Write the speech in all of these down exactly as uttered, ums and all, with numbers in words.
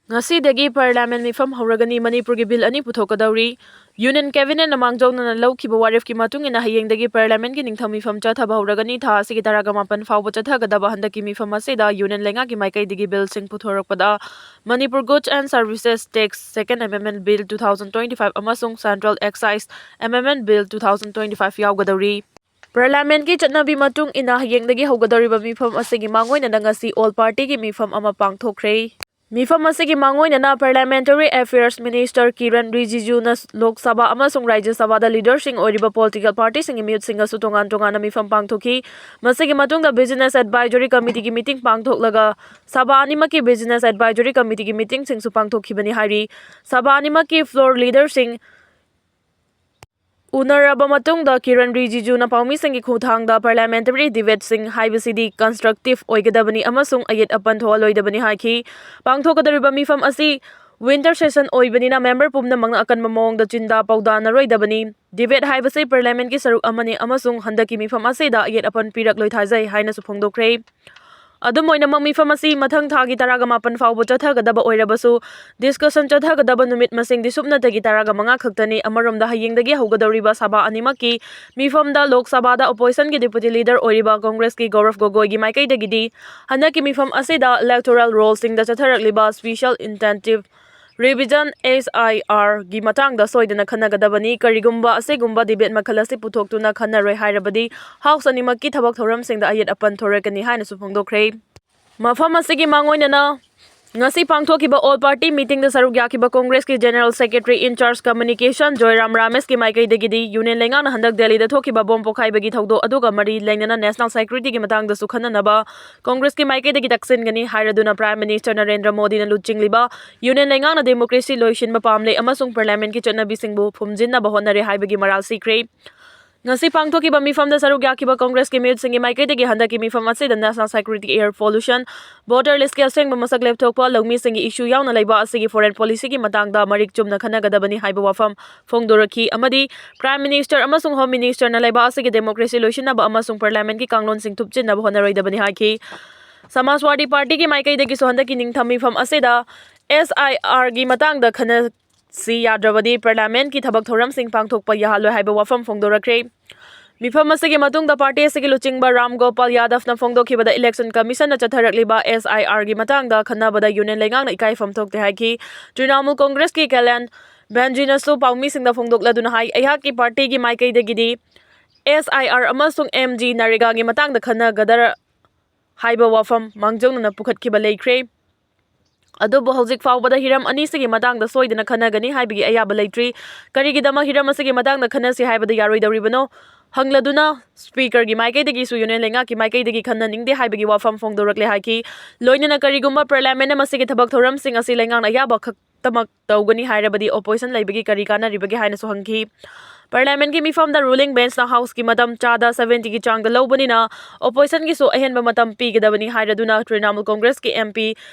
ꯉꯁꯤꯗꯒꯤ Parliament ꯃꯤꯐꯝ ꯍꯧꯔꯒꯅꯤ꯫ ꯃꯅꯤꯄꯨꯔꯒꯤ Bill ꯑꯅꯤ ꯄꯨꯊꯣꯛꯀꯗꯧꯔꯤ꯫ Union Cabinetꯅ ꯃꯥꯡꯖꯧꯅꯅ ꯂꯧꯈꯤꯕ ꯋꯥꯔꯦꯞꯀꯤ ꯃꯇꯨꯡ ꯏꯟꯅ ꯍꯌꯦꯡꯗꯒꯤ Parliamentꯀꯤ ꯅꯤꯡꯊꯧ ꯃꯤꯐꯝ ꯆꯠꯊꯕ ꯍꯧꯔꯒꯅꯤ꯫ ꯊꯥ ꯑꯁꯤꯒꯤ ꯇꯔꯥꯒ ꯃꯥꯄꯟ ꯐꯥꯎꯕ ꯆꯠꯊꯒꯗꯕ ꯍꯟꯗꯛꯀꯤ ꯃꯤꯐꯝ ꯑꯁꯤꯗ Union ꯂꯩꯉꯥꯛꯀꯤ ꯃꯥꯏꯀꯩꯗꯒꯤ Billꯁꯤꯡ ꯄꯨꯊꯣꯔꯛꯄꯗ Manipur Goods and Services Tax Second Amendment Bill two thousand twenty-five ꯑꯃꯁꯨꯡ Central Excise Amendment Bill two thousand twenty-five ꯌꯥꯎꯒꯗꯧꯔꯤ꯫ Parliamentꯀꯤ ꯆꯠꯅꯕꯤ ꯃꯇꯨꯡ ꯏꯟꯅ ꯍꯌꯦꯡꯗꯒꯤ ꯍꯧꯒꯗꯧꯔꯤꯕ ꯃꯤꯐꯝ ꯑꯁꯤꯒꯤ ꯃꯥꯡꯑꯣꯏꯅꯅ ꯉꯁꯤ All Partyꯒꯤ ꯃꯤꯐꯝ ꯑꯃ ꯄꯥꯡꯊꯣꯛꯈ꯭ꯔꯦ꯫ ꯃꯤꯐꯝ ꯑꯁꯤꯒꯤ ꯃꯥꯡꯑꯣꯏꯅꯅ Parliamentary Affairs Minister Kiran ꯔꯤꯖꯤꯖꯨꯅ Lok Sabha ꯑꯃꯁꯨꯡ ꯔꯥꯖ꯭ꯌ ꯁꯚꯥꯗ leaderꯁꯤꯡ ꯑꯣꯏꯔꯤꯕ political partyꯁꯤꯡꯒꯤ ꯃꯤꯍꯨꯠꯁꯤꯡꯒꯁꯨ ꯇꯣꯉꯥꯟ ꯇꯣꯉꯥꯟꯅ ꯃꯤꯐꯝ ꯄꯥꯡꯊꯣꯛꯈꯤ꯫ ꯃꯁꯤꯒꯤ ꯃꯇꯨꯡꯗ Business Advisory Committeeꯒꯤ meeting ꯄꯥꯡꯊꯣꯛꯂꯒ ꯁꯚꯥ ꯑꯅꯤꯃꯛꯀꯤ Business Advisory Committeeꯒꯤ meetingꯁꯤꯡꯁꯨ ꯄꯥꯡꯊꯣꯛꯈꯤꯕꯅꯤ ꯍꯥꯏꯔꯤ꯫ ꯁꯚꯥ ꯑꯅꯤꯃꯛꯀꯤ floor leaderꯁꯤꯡ ꯎꯅꯔꯕ ꯃꯇꯨꯡꯗ ꯀꯤꯔꯟ ꯔꯤꯖꯤꯖꯨꯅ ꯄꯥꯎꯃꯤꯁꯤꯡꯒꯤ ꯈꯨꯠꯊꯥꯡꯗ parliamentary debateꯁꯤꯡ ꯍꯥꯏꯕꯁꯤꯗꯤ constructive ꯑꯣꯏꯒꯗꯕꯅꯤ ꯑꯃꯁꯨꯡ ꯑꯌꯦꯠ ꯑꯄꯟ ꯊꯣꯛꯍꯜꯂꯣꯏꯗꯕꯅꯤ ꯍꯥꯏꯈꯤ꯫ ꯄꯥꯡꯊꯣꯛꯀꯗꯧꯔꯤꯕ ꯃꯤꯐꯝ ꯑꯁꯤ winter session ꯑꯣꯏꯕꯅꯤꯅ member ꯄꯨꯝꯅꯃꯛꯅ ꯑꯀꯟꯕ ꯃꯑꯣꯡꯗ ꯆꯤꯟꯗꯥ ꯄꯥꯎꯗꯥꯅꯔꯣꯏꯗꯕꯅꯤ꯫ Debate ꯍꯥꯏꯕꯁꯤ Parliamentꯀꯤ ꯁꯔꯨꯛ ꯑꯃꯅꯤ ꯑꯃꯁꯨꯡ ꯍꯟꯗꯛꯀꯤ ꯃꯤꯐꯝ ꯑꯁꯤꯗ ꯑꯌꯦꯠ ꯑꯄꯟ ꯄꯤꯔꯛꯂꯣꯏ ꯊꯥꯖꯩ ꯍꯥꯏꯅꯁꯨ ꯐꯣꯡꯗꯣꯛꯈ꯭ꯔꯦ꯫ ꯑꯗꯨꯝ ꯑꯣꯏꯅꯃꯛ, ꯃꯤꯐꯝ ꯑꯁꯤ ꯃꯊꯪ ꯊꯥꯒꯤ ꯇꯔꯥꯒ ꯃꯥꯄꯟ ꯐꯥꯎꯕ ꯆꯠꯊꯒꯗꯕ ꯑꯣꯏꯔꯕꯁꯨ, discussion ꯆꯠꯊꯒꯗꯕ ꯅꯨꯃꯤꯠ ꯃꯁꯤꯡꯗꯤ ꯁꯨꯞꯅꯇꯒꯤ ꯇꯔꯥꯒ ꯃꯉꯥ ꯈꯛꯇꯅꯤ꯫ ꯑꯃꯔꯣꯝꯗ, ꯍꯌꯦꯡꯗꯒꯤ ꯍꯧꯒꯗꯧꯔꯤꯕ ꯁꯚꯥ ꯑꯅꯤꯃꯛꯀꯤ ꯃꯤꯐꯝꯗ ꯂꯣꯛ ꯁꯚꯥꯗ oppositionꯒꯤ deputy leader ꯑꯣꯏꯔꯤꯕ Congressꯀꯤ ꯒꯧꯔꯚ ꯒꯣꯒꯣꯏꯒꯤ ꯃꯥꯏꯀꯩꯗꯒꯤꯗꯤ ꯍꯟꯗꯛꯀꯤ ꯃꯤꯐꯝ ꯑꯁꯤꯗ electoral rollꯁꯤꯡꯗ ꯆꯠꯊꯔꯛꯂꯤꯕ special intensive revision, S I Rꯒꯤ ꯃꯇꯥꯡꯗ ꯁꯣꯏꯗꯅ ꯈꯟꯅꯒꯗꯕꯅꯤ꯫ ꯀꯔꯤꯒꯨꯝꯕ ꯑꯁꯤꯒꯨꯝꯕ debate ꯃꯈꯜ ꯑꯁꯤ ꯄꯨꯊꯣꯛꯇꯨꯅ ꯈꯟꯅꯔꯣꯏ ꯍꯥꯏꯔꯕꯗꯤ, House ꯑꯅꯤꯃꯛꯀꯤ ꯊꯕꯛ ꯊꯧꯔꯝꯁꯤꯡꯗ ꯑꯌꯦꯠ ꯑꯄꯟ ꯊꯣꯔꯛꯀꯅꯤ ꯍꯥꯏꯅꯁꯨ ꯐꯣꯡꯗꯣꯛꯈ꯭ꯔꯦ꯫ ꯃꯐꯝ ꯑꯁꯤꯒꯤ ꯃꯥꯡꯑꯣꯏꯅꯅ ꯉꯁꯤ ꯄꯥꯡꯊꯣꯛꯈꯤꯕ All Party meetingꯗ ꯁꯔꯨꯛ ꯌꯥꯈꯤꯕ Congressꯀꯤ General Secretary in charge communication ꯖꯣꯏꯔꯥꯝ ꯔꯥꯃꯦꯁꯀꯤ ꯃꯥꯏꯀꯩꯗꯒꯤꯗꯤ Union ꯂꯩꯉꯥꯛꯅ ꯍꯟꯗꯛ ꯗꯦꯜꯂꯤꯗ ꯊꯣꯛꯈꯤꯕ bomb ꯄꯣꯈꯥꯏꯕꯒꯤ ꯊꯧꯗꯣꯛ ꯑꯗꯨꯒ ꯃꯔꯤ ꯂꯩꯅꯅ national securityꯒꯤ ꯃꯇꯥꯡꯗꯁꯨ ꯈꯟꯅꯅꯕ Congressꯀꯤ ꯃꯥꯏꯀꯩꯗꯒꯤ ꯇꯛꯁꯤꯟꯒꯅꯤ ꯍꯥꯏꯔꯗꯨꯅ Prime Minister ꯅꯔꯦꯟꯗ꯭ꯔ ꯃꯣꯗꯤꯅ ꯂꯨꯆꯤꯡꯂꯤꯕ Union ꯂꯩꯉꯥꯛꯅ democracy ꯂꯣꯏꯁꯤꯟꯕ ꯄꯥꯝꯂꯦ ꯑꯃꯁꯨꯡ Parliamentꯀꯤ ꯆꯠꯅꯕꯤꯁꯤꯡꯕꯨ ꯐꯨꯝꯖꯤꯟꯅꯕ ꯍꯣꯠꯅꯔꯦ ꯍꯥꯏꯕꯒꯤ ꯃꯔꯥꯜ ꯁꯤꯈ꯭ꯔꯦ꯫ ꯉꯁꯤ ꯄꯥꯡꯊꯣꯛꯈꯤꯕ ꯃꯤꯐꯝꯗ ꯁꯔꯨꯛ ꯌꯥꯈꯤꯕ Congressꯀꯤ ꯃꯤꯍꯨꯠꯁꯤꯡꯒꯤ ꯃꯥꯏꯀꯩꯗꯒꯤ ꯍꯟꯗꯛꯀꯤ ꯃꯤꯐꯝ ꯑꯁꯤꯗ national security, air pollution, voter listꯀꯤ ꯑꯁꯦꯡꯕ ꯃꯁꯛ ꯂꯦꯞꯊꯣꯛꯄ, ꯂꯧꯃꯤꯁꯤꯡꯒꯤ issue ꯌꯥꯎꯅ ꯂꯩꯕ ꯑꯁꯤꯒꯤ foreign policyꯒꯤ ꯃꯇꯥꯡꯗ ꯃꯔꯤꯛ ꯆꯨꯝꯅ ꯈꯟꯅꯒꯗꯕꯅꯤ ꯍꯥꯏꯕ ꯋꯥꯐꯝ ꯐꯣꯡꯗꯣꯔꯛꯈꯤ ꯑꯃꯗꯤ Prime Minister ꯑꯃꯁꯨꯡ Home Ministerꯅ ꯂꯩꯕꯥꯛ ꯑꯁꯤꯒꯤ democracy ꯂꯣꯏꯁꯤꯟꯅꯕ ꯑꯃꯁꯨꯡ Parliamentꯀꯤ ꯀꯥꯡꯂꯣꯟꯁꯤꯡ ꯊꯨꯞꯆꯤꯟꯅꯕ ꯍꯣꯠꯅꯔꯣꯏꯗꯕꯅꯤ ꯍꯥꯏꯈꯤ꯫ Samajwadi Partyꯒꯤ ꯃꯥꯏꯀꯩꯗꯒꯤꯁꯨ ꯍꯟꯗꯛꯀꯤ ꯅꯤꯡꯊꯝ ꯃꯤꯐꯝ ꯑꯁꯤꯗ ꯑꯦꯁ ꯑꯥꯏ ꯑꯥꯔꯒꯤ ꯃꯇꯥꯡꯗ ꯈꯟꯅꯁꯤ ꯌꯥꯗ꯭ꯔꯕꯗꯤ ꯄꯥꯔꯂꯤꯌꯥꯃꯦꯟꯠꯀꯤ ꯊꯕꯛ ꯊꯧꯔꯝꯁꯤꯡ ꯄꯥꯡꯊꯣꯛꯄ ꯌꯥꯍꯜꯂꯣꯏ ꯍꯥꯏꯕ ꯋꯥꯐꯝ ꯐꯣꯡꯗꯣꯔꯛꯈ꯭ꯔꯦ꯫ ꯃꯤꯐꯝ ꯑꯁꯤꯒꯤ ꯃꯇꯨꯡꯗ ꯄꯥꯔꯇꯤ ꯑꯁꯤꯒꯤ ꯂꯨꯆꯤꯡꯕ ꯔꯥꯝ ꯒꯣꯄꯥꯜ ꯌꯥꯗꯕꯅ ꯐꯣꯡꯗꯣꯛꯈꯤꯕꯗ ꯏꯂꯦꯛꯁꯟ ꯀꯃꯤꯁꯟꯅ ꯆꯠꯊꯔꯛꯂꯤꯕ ꯑꯦꯁ ꯑꯥꯏ ꯑꯥꯔꯒꯤ ꯃꯇꯥꯡꯗ ꯈꯟꯅꯕꯗ ꯌꯨꯅꯤꯌꯟ ꯂꯩꯉꯥꯛꯅ ꯏꯀꯥꯏꯐꯝ ꯊꯣꯛꯇꯦ ꯍꯥꯏꯈꯤ꯫ ꯇ꯭ꯔꯤꯅꯥꯃꯨꯜ ꯀꯣꯡꯒ꯭ꯔꯦꯁꯀꯤ ꯀꯦꯂꯦꯟ ꯕꯦꯟꯖꯤꯅꯁꯨ ꯄꯥꯎꯃꯤꯁꯤꯡꯗ ꯐꯣꯡꯗꯣꯛꯂꯗꯨꯅ ꯍꯥꯏ, ꯑꯩꯍꯥꯛꯀꯤ ꯄꯥꯔꯇꯤꯒꯤ ꯃꯥꯏꯀꯩꯗꯒꯤꯗꯤ ꯑꯦꯁ ꯑꯥꯏ ꯑꯥꯔ ꯑꯃꯁꯨꯡ ꯑꯦꯝ ꯖꯤ ꯅꯔꯦꯒꯥꯒꯤ ꯃꯇꯥꯡꯗ ꯈꯟꯅꯒꯗ꯭ꯔꯥ ꯍꯥꯏꯕ ꯋꯥꯐꯝ ꯃꯥꯡꯖꯧꯅꯅ ꯄꯨꯈꯠꯈꯤꯕ ꯂꯩꯈ꯭ꯔꯦ꯫ ꯑꯗꯨꯕꯨ ꯍꯧꯖꯤꯛ ꯐꯥꯎꯕꯗ ꯍꯤꯔꯝ ꯑꯅꯤꯁꯤꯒꯤ ꯃꯇꯥꯡꯗ ꯁꯣꯏꯗꯅ ꯈꯟꯅꯒꯅꯤ ꯍꯥꯏꯕꯒꯤ ꯑꯌꯥꯕ ꯂꯩꯇ꯭ꯔꯤ꯫ ꯀꯔꯤꯒꯤꯗꯃꯛ ꯍꯤꯔꯝ ꯑꯁꯤꯒꯤ ꯃꯇꯥꯡꯗ ꯈꯟꯅꯁꯤ ꯍꯥꯏꯕꯗ ꯌꯥꯔꯣꯏꯗꯧꯔꯤꯕꯅꯣ ꯍꯪꯂꯗꯨꯅ ꯁ꯭ꯄꯤꯀꯔꯒꯤ ꯃꯥꯏꯀꯩꯗꯒꯤꯁꯨ ꯌꯨꯅꯤꯌꯟ ꯂꯩꯉꯥꯛꯀꯤ ꯃꯥꯏꯀꯩꯗꯒꯤ ꯈꯟꯅꯅꯤꯡꯗꯦ ꯍꯥꯏꯕꯒꯤ ꯋꯥꯐꯝ ꯐꯣꯡꯗꯣꯔꯛꯂꯦ ꯍꯥꯏꯈꯤ꯫ ꯂꯣꯏꯅꯅ ꯀꯔꯤꯒꯨꯝꯕ ꯄꯥꯔꯂꯤꯌꯥꯃꯦꯟꯠꯅ ꯃꯁꯤꯒꯤ ꯊꯕꯛ ꯊꯧꯔꯝꯁꯤꯡ ꯑꯁꯤ ꯂꯩꯉꯥꯛꯅ ꯑꯌꯥꯕ ꯈꯛꯇꯃꯛ ꯇꯧꯒꯅꯤ ꯍꯥꯏꯔꯕꯗꯤ ꯑꯣꯄꯣꯖꯤꯁꯟ ꯂꯩꯕꯒꯤ ꯀꯔꯤ ꯀꯥꯟꯅꯔꯤꯕꯒꯦ ꯍꯥꯏꯅꯁꯨ ꯍꯪꯈꯤ꯫ ꯄꯥꯔꯂꯤꯌꯥꯃꯦꯟꯠꯀꯤ ꯃꯤꯐꯝꯗ ꯔꯨꯂꯤꯡ ꯕꯦꯟꯆꯅ ꯍꯥꯎꯁꯀꯤ ꯃꯇꯝ ꯆꯥꯗ ꯁꯕꯦꯟꯇꯤꯒꯤ ꯆꯥꯡꯗ ꯂꯧꯕꯅꯤꯅ ꯑꯣꯄꯣꯖꯤꯁꯟꯒꯤꯁꯨ ꯑꯍꯦꯟꯕ ꯃꯇꯝ ꯄꯤꯒꯗꯕꯅꯤ ꯍꯥꯏꯔꯗꯨꯅ ꯇ꯭ꯔꯤꯅꯥꯃꯨꯜ ꯀꯣꯡꯒ꯭ꯔꯦꯁꯀꯤ ꯑꯦꯝ ꯄꯤ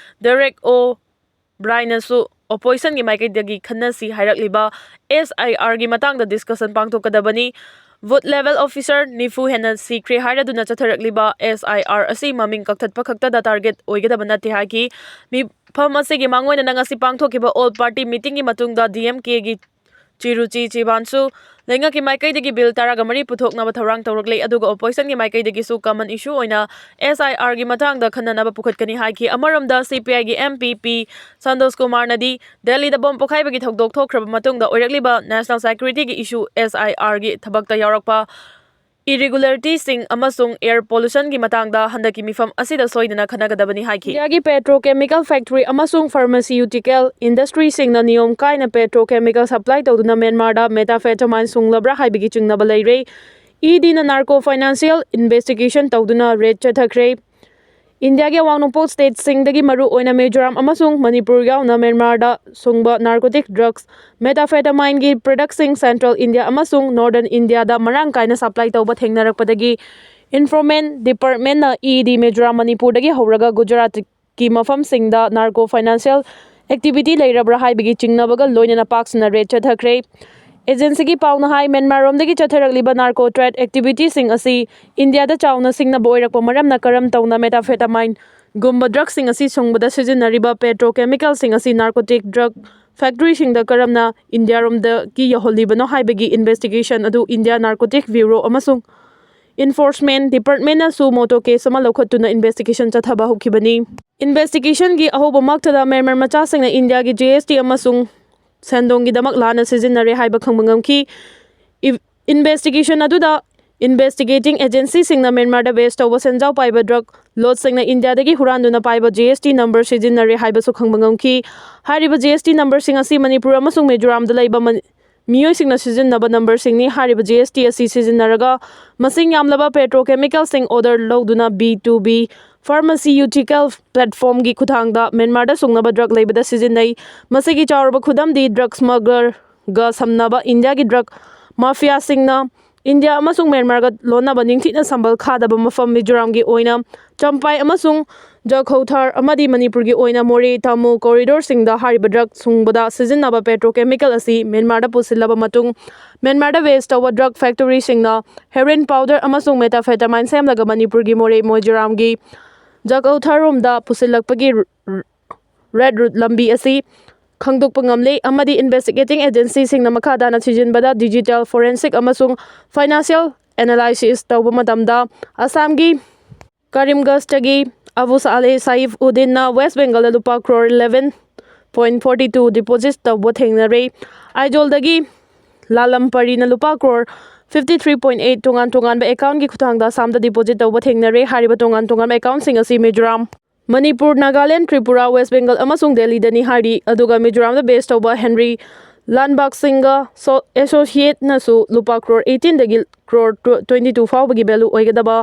ꯗꯦꯔꯦꯛ ꯑꯣ ꯕ꯭ꯔꯥꯏꯅꯁꯨ ꯑꯣꯄꯣꯖꯤꯁꯟꯒꯤ ꯃꯥꯏꯀꯩꯗꯒꯤ ꯈꯟꯅꯁꯤ ꯍꯥꯏꯔꯛꯂꯤꯕ ꯑꯦꯁ ꯑꯥꯏ ꯑꯥꯔꯒꯤ ꯃꯇꯥꯡꯗ ꯗꯤꯁꯀꯁꯟ ꯄꯥꯡꯊꯣꯛꯀꯗꯕꯅꯤ꯫ ꯕꯨꯊ ꯂꯦꯚꯦꯜ ꯑꯣꯐꯤꯁꯔ ꯅꯤꯐꯨ ꯍꯦꯟꯅ ꯁꯤꯈ꯭ꯔꯦ ꯍꯥꯏꯔꯗꯨꯅ ꯆꯠꯊꯔꯛꯂꯤꯕ ꯑꯦꯁ ꯑꯥꯏ ꯑꯥꯔ ꯑꯁꯤ ꯃꯃꯤꯡ ꯀꯛꯊꯠꯄ ꯈꯛꯇꯗ ꯇꯥꯔꯒꯦꯠ ꯑꯣꯏꯒꯗꯕ ꯅꯠꯇꯦ ꯍꯥꯏꯈꯤ꯫ ꯃꯤꯐꯝ ꯑꯁꯤꯒꯤ ꯃꯥꯡꯑꯣꯏꯅꯅ ꯉꯁꯤ ꯄꯥꯡꯊꯣꯛꯈꯤꯕ ꯑꯣꯜ ꯄꯥꯔꯇꯤ ꯃꯤꯇꯤꯡꯒꯤ ꯃꯇꯨꯡꯗ ꯗꯤ ꯑꯦꯝ ꯀꯦꯒꯤ ꯆꯤꯔꯨꯆꯤ ꯆꯤꯕꯥꯟꯁꯨ ꯂꯩꯉꯥꯛꯀꯤ ꯃꯥꯏꯀꯩꯗꯒꯤ ꯕꯤꯜ ꯇꯔꯥꯒ ꯃꯔꯤ ꯄꯨꯊꯣꯛꯅꯕ ꯊꯧꯔꯥꯡ ꯇꯧꯔꯛꯂꯦ, ꯑꯗꯨꯒ ꯑꯣꯄꯣꯖꯤꯁꯟꯒꯤ ꯃꯥꯏꯀꯩꯗꯒꯤꯁꯨ ꯀꯃꯟ ꯏꯁꯨ ꯑꯣꯏꯅ ꯑꯦꯁ ꯑꯥꯏ ꯑꯥꯔꯒꯤ ꯃꯇꯥꯡꯗ ꯈꯟꯅꯅꯕ ꯄꯨꯈꯠꯀꯅꯤ ꯍꯥꯏꯈꯤ꯫ ꯑꯃꯔꯣꯝꯗ ꯁꯤ ꯄꯤ ꯑꯥꯏꯒꯤ ꯑꯦꯝ ꯄꯤ ꯄꯤ ꯁꯟꯇꯣꯁ ꯀꯨꯃꯥꯔꯅꯗꯤ ꯗꯦꯜꯂꯤꯗ ꯕꯣꯝ ꯄꯣꯈꯥꯏꯕꯒꯤ ꯊꯧꯗꯣꯛ ꯊꯣꯛꯈ꯭ꯔꯕ ꯃꯇꯨꯡꯗ ꯑꯣꯏꯔꯛꯂꯤꯕ ꯅꯦꯁꯅꯦꯜ ꯁꯦꯀ꯭ꯌꯨꯔꯤꯇꯤꯒꯤ ꯏꯁꯨ, ꯑꯦꯁ ꯑꯥꯏ ꯑꯥꯔꯒꯤ ꯊꯕꯛꯇ ꯌꯥꯎꯔꯛꯄ ꯏꯔꯤꯒꯨꯂꯔꯤꯇꯤꯁꯤꯡ ꯑꯃꯁꯨꯡ ꯑꯦꯌꯔ ꯄꯣꯂꯨꯁꯟꯒꯤ ꯃꯇꯥꯡꯗ ꯍꯟꯗꯛꯀꯤ ꯃꯤꯐꯝ ꯑꯁꯤꯗ ꯁꯣꯏꯗꯅ ꯈꯟꯅꯒꯗꯕꯅꯤ ꯍꯥꯏꯈꯤ꯫ ꯏꯟꯗꯤꯌꯥꯒꯤ ꯄꯦꯇ꯭ꯔꯣꯀꯦꯃꯤꯀꯦꯜ ꯐꯦꯛꯇꯔꯤ ꯑꯃꯁꯨꯡ ꯐꯥꯔꯃꯥꯁꯤꯌꯨꯇꯤꯀꯦꯜ ꯏꯟꯗꯁꯇ꯭ꯔꯤꯁꯤꯡꯅ ꯅꯤꯌꯣꯝ ꯀꯥꯏꯅ ꯄꯦꯇ꯭ꯔꯣꯀꯦꯃꯤꯀꯦꯜ ꯁꯄ꯭ꯂꯥꯏ ꯇꯧꯗꯨꯅ ꯃ꯭ꯌꯥꯟꯃꯥꯔꯗ ꯃꯦꯇꯥꯐꯦꯇꯥꯃꯥꯏꯟ ꯁꯨꯡꯂꯕ꯭ꯔꯥ ꯍꯥꯏꯕꯒꯤ ꯆꯤꯡꯅꯕ ꯂꯩꯔꯦ꯫ ꯏ ꯗꯤꯅ ꯅꯥꯔꯀꯣ ꯐꯥꯏꯅꯥꯟꯁꯤꯌꯦꯜ ꯏꯟꯚꯦꯁꯇꯤꯒꯦꯁꯟ ꯇꯧꯗꯨꯅ ꯔꯦꯗ ꯆꯠꯊꯈ꯭ꯔꯦ꯫ ꯏꯟꯗꯤꯌꯥꯒꯤ ꯑꯋꯥꯡ ꯅꯣꯡꯄꯣꯛ ꯁ꯭ꯇꯦꯠꯁꯤꯡꯗꯒꯤ ꯃꯔꯨ ꯑꯣꯏꯅ ꯃꯤꯖꯣꯔꯥꯝ ꯑꯃꯁꯨꯡ ꯃꯅꯤꯄꯨꯔ ꯌꯥꯎꯅ ꯃ꯭ꯌꯥꯟꯃꯥꯔꯗ ꯁꯨꯡꯕ ꯅꯥꯔꯀꯣꯇꯤꯛ ꯗ꯭ꯔꯒꯁ ꯃꯦꯇꯥꯐꯦꯇꯥꯃꯥꯏꯟꯒꯤ ꯄ꯭ꯔꯗꯛꯁꯤꯡ ꯁꯦꯟꯇ꯭ꯔꯦꯜ ꯏꯟꯗꯤꯌꯥ ꯑꯃꯁꯨꯡ ꯅꯣꯔꯗꯔꯟ ꯏꯟꯗꯤꯌꯥꯗ ꯃꯔꯥꯡ ꯀꯥꯏꯅ ꯁꯄ꯭ꯂꯥꯏ ꯇꯧꯕ ꯊꯦꯡꯅꯔꯛꯄꯗꯒꯤ ꯏꯟꯐꯣꯔꯃꯦꯟ ꯗꯤꯄꯥꯔꯠꯃꯦꯟꯅ ꯏ ꯗꯤ ꯃꯤꯖꯣꯔꯥꯝ ꯃꯅꯤꯄꯨꯔꯗꯒꯤ ꯍꯧꯔꯒ ꯒꯨꯖꯔꯥꯠꯀꯤ ꯃꯐꯝꯁꯤꯡꯗ ꯅꯥꯔꯀꯣ ꯐꯥꯏꯅꯥꯟꯁꯤꯌꯦꯜ ꯑꯦꯛꯇꯤꯚꯤꯇꯤ ꯂꯩꯔꯕ꯭ꯔꯥ ꯍꯥꯏꯕꯒꯤ ꯆꯤꯡꯅꯕꯒ ꯂꯣꯏꯅꯅ ꯄꯥꯛ ꯁꯟꯅ ꯔꯦꯗ ꯆꯠꯊꯈ꯭ꯔꯦ꯫ ꯑꯦꯖꯦꯟꯁꯤꯒꯤ ꯄꯥꯎꯅ ꯍꯥꯏ, ꯃ꯭ꯌꯥꯟꯃꯥꯔꯔꯣꯝꯗꯒꯤ ꯆꯠꯊꯔꯛꯂꯤꯕ ꯅꯥꯔꯀꯣ ꯇ꯭ꯔꯦꯗ ꯑꯦꯛꯇꯤꯚꯤꯇꯤꯁꯤꯡ ꯑꯁꯤ ꯏꯟꯗꯤꯌꯥꯗ ꯆꯥꯎꯅ ꯁꯤꯡꯅꯕ ꯑꯣꯏꯔꯛꯄ ꯃꯔꯝꯅ ꯀꯔꯝ ꯇꯧꯅ ꯃꯦꯇꯥꯐꯦꯇꯥꯃꯥꯏꯟ ꯒꯨꯝꯕ ꯗ꯭ꯔꯒꯁꯤꯡ ꯑꯁꯤ ꯁꯨꯡꯕꯗ ꯁꯤꯖꯤꯟꯅꯔꯤꯕ ꯄꯦꯇ꯭ꯔꯣꯀꯦꯃꯤꯀꯦꯜꯁꯤꯡ ꯑꯁꯤ ꯅꯥꯔꯀꯣꯇꯤꯛ ꯗ꯭ꯔꯒ ꯐꯦꯛꯇꯔꯤꯁꯤꯡꯗ ꯀꯔꯝꯅ ꯏꯟꯗꯤꯌꯥꯔꯣꯝꯗꯒꯤ ꯌꯧꯍꯜꯂꯤꯕꯅꯣ ꯍꯥꯏꯕꯒꯤ ꯏꯟꯚꯦꯁꯇꯤꯒꯦꯁꯟ ꯑꯗꯨ ꯏꯟꯗꯤꯌꯥ ꯅꯥꯔꯀꯣꯇꯤꯛ ꯕ꯭ꯌꯨꯔꯣ ꯑꯃꯁꯨꯡ ꯏꯟꯐꯣꯔꯁꯃꯦꯟ ꯗꯤꯄꯥꯔꯠꯃꯦꯟꯅꯁꯨ ꯃꯣꯇꯣ ꯀꯦꯁ ꯑꯃ ꯂꯧꯈꯠꯇꯨꯅ ꯏꯟꯚꯦꯁꯇꯤꯒꯦꯁꯟ ꯆꯠꯊꯕ ꯍꯧꯈꯤꯕꯅꯤ꯫ ꯏꯟꯚꯦꯁꯇꯤꯒꯦꯁꯟꯒꯤ ꯑꯍꯧꯕꯃꯛꯇꯗ ꯃ꯭ꯌꯥꯟꯃꯥꯔ ꯃꯆꯥꯁꯤꯡꯅ ꯏꯟꯗꯤꯌꯥꯒꯤ ꯖꯤ ꯑꯦꯁ ꯇꯤ ꯑꯃꯁꯨꯡ ꯁꯦꯟꯗꯣꯡꯒꯤꯗꯃꯛ ꯂꯥꯟꯅ ꯁꯤꯖꯤꯟꯅꯔꯦ ꯍꯥꯏꯕ ꯈꯪꯕ ꯉꯝꯈꯤ꯫ ꯏꯟꯚꯦꯁꯇꯤꯒꯦꯁꯟ ꯑꯗꯨꯗ ꯏꯟꯚꯦꯁꯇꯤꯒꯦꯇꯤꯡ ꯑꯦꯖꯦꯟꯁꯤꯁꯤꯡꯅ ꯃ꯭ꯌꯥꯟꯃꯥꯔꯗ ꯕꯦꯁ ꯇꯧꯕ ꯁꯦꯟꯖꯥꯎ ꯄꯥꯏꯕ ꯗ꯭ꯔꯒ ꯂꯣꯠꯁꯤꯡꯅ ꯏꯟꯗꯤꯌꯥꯗꯒꯤ ꯍꯨꯔꯥꯟꯗꯨꯅ ꯄꯥꯏꯕ ꯖꯤ ꯑꯦꯁ ꯇꯤ ꯅꯝꯕꯔ ꯁꯤꯖꯤꯟꯅꯔꯦ ꯍꯥꯏꯕꯁꯨ ꯈꯪꯕ ꯉꯝꯈꯤ꯫ ꯍꯥꯏꯔꯤꯕ ꯖꯤ ꯑꯦꯁ ꯇꯤ ꯅꯝꯕꯔꯁꯤꯡ ꯑꯁꯤ ꯃꯅꯤꯄꯨꯔ ꯑꯃꯁꯨꯡ ꯃꯤꯖꯣꯔꯥꯝꯗ ꯂꯩꯕ ꯃꯅꯤ-, ꯃꯤꯑꯣꯏꯁꯤꯡꯅ ꯁꯤꯖꯤꯟꯅꯕ ꯅꯝꯕꯔꯁꯤꯡꯅꯤ꯫ ꯍꯥꯏꯔꯤꯕ ꯖꯤ ꯑꯦꯁ ꯇꯤ ꯑꯁꯤ ꯁꯤꯖꯤꯟꯅꯔꯒ ꯃꯁꯤꯡ ꯌꯥꯝꯂꯕ ꯄꯦꯇ꯭ꯔꯣꯀꯦꯃꯤꯀꯦꯜꯁꯤꯡ ꯑꯣꯔꯗꯔ ꯂꯧꯗꯨꯅ ꯕꯤ ꯇꯨ ꯕꯤ ꯐꯥꯔꯃꯥꯁꯤꯌꯨꯇꯤꯀꯦꯜ ꯄ꯭ꯂꯦꯠꯐꯣꯝꯒꯤ ꯈꯨꯠꯊꯥꯡꯗ ꯃ꯭ꯌꯥꯟꯃꯥꯔꯗ ꯁꯨꯡꯅꯕ ꯗ꯭ꯔꯒ ꯂꯩꯕꯗ ꯁꯤꯖꯤꯟꯅꯩ꯫ ꯃꯁꯤꯒꯤ ꯆꯥꯎꯔꯕ ꯈꯨꯗꯝꯗꯤ ꯗ꯭ꯔꯒ ꯁ꯭ꯃꯒꯂꯔꯒ ꯁꯝꯅꯕ ꯏꯟꯗꯤꯌꯥꯒꯤ ꯗ꯭ꯔꯒ ꯃꯥꯐꯤꯌꯥꯁꯤꯡꯅ ꯏꯟꯗꯤꯌꯥ ꯑꯃꯁꯨꯡ ꯃ꯭ꯌꯥꯟꯃꯥꯔꯒ ꯂꯣꯟꯅꯕ ꯅꯤꯡꯊꯤꯅ ꯁꯝꯕꯜ ꯈꯥꯗꯕ ꯃꯐꯝ ꯃꯤꯖꯣꯔꯥꯝꯒꯤ ꯑꯣꯏꯅ ꯆꯝꯄꯥꯏ ꯑꯃꯁꯨꯡ ꯖꯈꯧꯊꯥꯔ ꯑꯃꯗꯤ ꯃꯅꯤꯄꯨꯔꯒꯤ ꯑꯣꯏꯅ ꯃꯣꯔꯦ ꯇꯥꯃꯨ ꯀꯣꯔꯤꯗꯣꯔꯁꯤꯡꯗ ꯍꯥꯏꯔꯤꯕ ꯗ꯭ꯔꯒ ꯁꯨꯡꯕꯗ ꯁꯤꯖꯤꯟꯅꯕ ꯄꯦꯇ꯭ꯔꯣꯀꯦꯃꯤꯀꯦꯜ ꯑꯁꯤ ꯃ꯭ꯌꯥꯟꯃꯥꯔꯗ ꯄꯨꯁꯤꯜꯂꯕ ꯃꯇꯨꯡ ꯃ꯭ꯌꯥꯟꯃꯥꯔꯗ ꯕꯦꯁ ꯇꯧꯕ ꯗ꯭ꯔꯒ ꯐꯦꯛꯇꯣꯔꯤꯁꯤꯡꯅ ꯍꯦꯔꯣꯏꯟ ꯄꯥꯎꯗꯔ ꯑꯃꯁꯨꯡ ꯃꯦꯇꯥꯐꯦꯇꯥꯃꯥꯏꯟ ꯁꯦꯝꯂꯒ ꯃꯅꯤꯄꯨꯔꯒꯤ ꯃꯣꯔꯦ ꯃꯣꯏꯖꯤꯔꯥꯝꯒꯤ ꯖꯈꯧꯊꯥꯔꯣꯝꯗ ꯄꯨꯁꯤꯜꯂꯛꯄꯒꯤ ꯔ-, ꯔ-, ꯔꯦꯗ ꯔꯨꯠ ꯂꯝꯕꯤ ꯑꯁꯤ ꯈꯪꯗꯣꯛꯄ ꯉꯝꯂꯦ ꯑꯃꯗꯤ ꯏꯟꯚꯦꯁꯇꯤꯒꯦꯇꯤꯡ ꯑꯦꯖꯦꯟꯁꯤꯁꯤꯡꯅ ꯃꯈꯥ ꯇꯥꯅ ꯊꯤꯖꯤꯟꯕꯗ ꯗꯤꯖꯤꯇꯦꯜ ꯐꯣꯔꯦꯟꯁꯤꯛ ꯑꯃꯁꯨꯡ ꯐꯥꯏꯅꯥꯟꯁꯤꯌꯦꯜ ꯑꯦꯅꯥꯂꯥꯏꯁꯤꯁ ꯇꯧꯕ ꯃꯇꯝꯗ ꯑꯁꯥꯝꯒꯤ ꯀꯔꯤꯝꯒꯟꯖꯇꯒꯤ ꯑꯕꯨ ꯁꯥꯂꯦ ꯁꯥꯏꯐ ꯎꯗꯤꯟꯅ ꯋꯦꯁ ꯕꯦꯡꯒꯜꯗ ꯂꯨꯄꯥ crore eleven point forty two deposit ꯇꯧꯕ ꯊꯦꯡꯅꯔꯦ꯫ ꯑꯥꯏꯖꯣꯜꯗꯒꯤ ꯂꯥꯂꯝꯄꯔꯤꯅ ꯂꯨꯄꯥ crore fifty three point eight ꯇꯣꯉꯥꯟ ꯇꯣꯉꯥꯟꯕ ꯑꯦꯀꯥꯎꯟꯒꯤ ꯈꯨꯠꯊꯥꯡꯗ ꯑꯁꯥꯝꯗ ꯗꯤꯄꯣꯖꯤꯠ ꯇꯧꯕ ꯊꯦꯡꯅꯔꯦ꯫ ꯍꯥꯏꯔꯤꯕ ꯇꯣꯉꯥꯟ ꯇꯣꯉꯥꯟꯕ ꯑꯦꯀꯥꯎꯟꯁꯤꯡ ꯑꯁꯤ ꯃꯤꯖꯣꯔꯥꯝ, ꯃꯅꯤꯄꯨꯔ, ꯅꯥꯒꯥꯂꯦꯟ, ꯇ꯭ꯔꯤꯄꯨꯔꯥ, ꯋꯦꯁ ꯕꯦꯡꯒꯜ ꯑꯃꯁꯨꯡ ꯗꯦꯜꯂꯤꯗꯅꯤ ꯍꯥꯏꯔꯤ꯫ ꯑꯗꯨꯒ ꯃꯤꯖꯣꯔꯥꯝꯗ ꯕꯦꯁ ꯇꯧꯕ ꯍꯦꯟꯔꯤ ꯂꯥꯟꯕꯥꯛ ꯁꯤꯡꯒ ꯁꯣ-, ꯑꯦꯁꯣꯁꯤꯌꯦꯠꯅꯁꯨ ꯂꯨꯄꯥ ꯀ꯭ꯔꯣꯔ ꯑꯩꯠꯇꯤꯟꯗꯒꯤ ꯀ꯭ꯔꯣꯔ ꯇ꯭ꯋꯦꯟꯇꯤ ꯇꯨ ꯐꯥꯎꯕꯒꯤ ꯚꯦꯂꯨ ꯑꯣꯏꯒꯗꯕ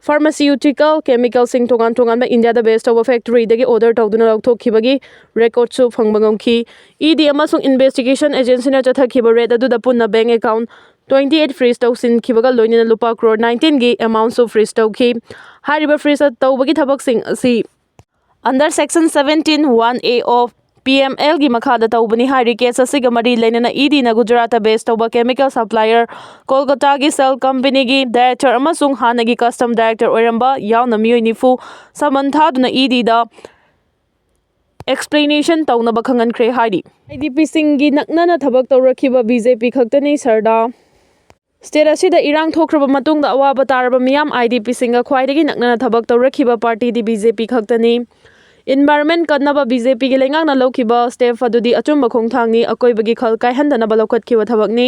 ꯐꯥꯔꯃꯥꯁꯤꯌꯨꯇꯤꯀꯦꯜ ꯀꯦꯃꯤꯀꯦꯜꯁꯤꯡ ꯇꯣꯉꯥꯟ ꯇꯣꯉꯥꯟꯕ ꯏꯟꯗꯤꯌꯥꯗ ꯕꯦꯁ ꯇꯧꯕ ꯐꯦꯛꯇꯔꯤꯗꯒꯤ ꯑꯣꯔꯗꯔ ꯇꯧꯗꯨꯅ ꯂꯧꯊꯣꯛꯈꯤꯕꯒꯤ ꯔꯦꯀꯣꯔꯠꯁꯨ ꯐꯪꯕ ꯉꯝꯈꯤ꯫ ꯏ ꯗꯤ ꯑꯃꯁꯨꯡ ꯏꯟꯚꯦꯁꯇꯤꯒꯦꯁꯟ ꯑꯦꯖꯦꯟꯁꯤꯅ ꯆꯠꯊꯈꯤꯕ ꯔꯦꯗ ꯑꯗꯨꯗ ꯄꯨꯟꯅ bank account twenty eight freeze ꯇꯧꯁꯤꯟꯈꯤꯕꯒ ꯂꯣꯏꯅꯅ ꯂꯨꯄꯥ ꯀ꯭ꯔꯣꯔ ꯅꯥꯏꯟꯇꯤꯟꯒꯤ ꯑꯦꯃꯥꯎꯟꯠꯁꯨ ꯐ꯭ꯔꯤꯖ ꯇꯧꯈꯤ꯫ ꯍꯥꯏꯔꯤꯕ ꯐ꯭ꯔꯤꯖ ꯇꯧꯕꯒꯤ ꯊꯕꯛꯁꯤꯡ ꯑꯁꯤ under section seventeen one A of P M ꯑꯦꯜꯒꯤ ꯃꯈꯥꯗ ꯇꯧꯕꯅꯤ ꯍꯥꯏꯔꯤ꯫ ꯀꯦꯁ ꯑꯁꯤꯒ ꯃꯔꯤ ꯂꯩꯅꯅ ꯏ ꯗꯤꯅ ꯒꯨꯖꯔꯥꯠꯇ ꯕꯦꯁ ꯇꯧꯕ ꯀꯦꯃꯤꯀꯦꯜ ꯁꯄ꯭ꯂꯥꯏꯌꯔ ꯀꯣꯜꯀꯇꯥꯒꯤ ꯁꯦꯜ ꯀꯝꯄꯅꯤꯒꯤ ꯗꯥꯏꯔꯦꯛꯇꯔ ꯑꯃꯁꯨꯡ ꯍꯥꯟꯅꯒꯤ ꯀꯁꯇꯝ ꯗꯥꯏꯔꯦꯛꯇꯔ ꯑꯣꯏꯔꯝꯕ ꯌꯥꯎꯅ ꯃꯤꯑꯣꯏ ꯅꯤꯐꯨ ꯁꯃꯟ ꯊꯥꯗꯨꯅ ꯏ ꯗꯤꯗ ꯑꯦꯛꯁꯄ꯭ꯂꯦꯅꯦꯁꯟ ꯇꯧꯅꯕ ꯈꯪꯍꯟꯈ꯭ꯔꯦ ꯍꯥꯏꯔꯤ꯫ ꯑꯥꯏ ꯗꯤ ꯄꯤꯁꯤꯡꯒꯤ ꯅꯛꯅꯅ ꯊꯕꯛ ꯇꯧꯔꯛꯈꯤꯕ ꯕꯤ ꯖꯦ ꯄꯤ ꯈꯛꯇꯅꯤ ꯁꯔꯗꯥ꯫ ꯁ꯭ꯇꯦꯠ ꯑꯁꯤꯗ ꯏꯔꯥꯡ ꯊꯣꯛꯈ꯭ꯔꯕ ꯃꯇꯨꯡꯗ ꯑꯋꯥꯕ ꯇꯥꯔꯕ ꯃꯤꯌꯥꯝ ꯑꯥꯏ ꯗꯤ ꯄꯤꯁꯤꯡꯒ ꯈ꯭ꯋꯥꯏꯗꯒꯤ ꯅꯛꯅꯅ ꯊꯕꯛ ꯇꯧꯔꯛꯈꯤꯕ ꯄꯥꯔꯇꯤꯗꯤ ꯕꯤ ꯖꯦ ꯄꯤ ꯈꯛꯇꯅꯤ꯫ ꯏꯟꯚꯥꯏꯔꯟꯃꯦꯟ ꯀꯟꯅꯕ ꯕꯤ ꯖꯦ ꯄꯤꯒꯤ ꯂꯩꯉꯥꯛꯅ ꯂꯧꯈꯤꯕ ꯁ꯭ꯇꯦꯞ ꯑꯗꯨꯗꯤ ꯑꯆꯨꯝꯕ ꯈꯣꯡꯊꯥꯡꯅꯤ, ꯑꯀꯣꯏꯕꯒꯤ ꯈꯜ ꯀꯥꯏꯍꯟꯗꯅꯕ ꯂꯧꯈꯠꯈꯤꯕ ꯊꯕꯛꯅꯤ꯫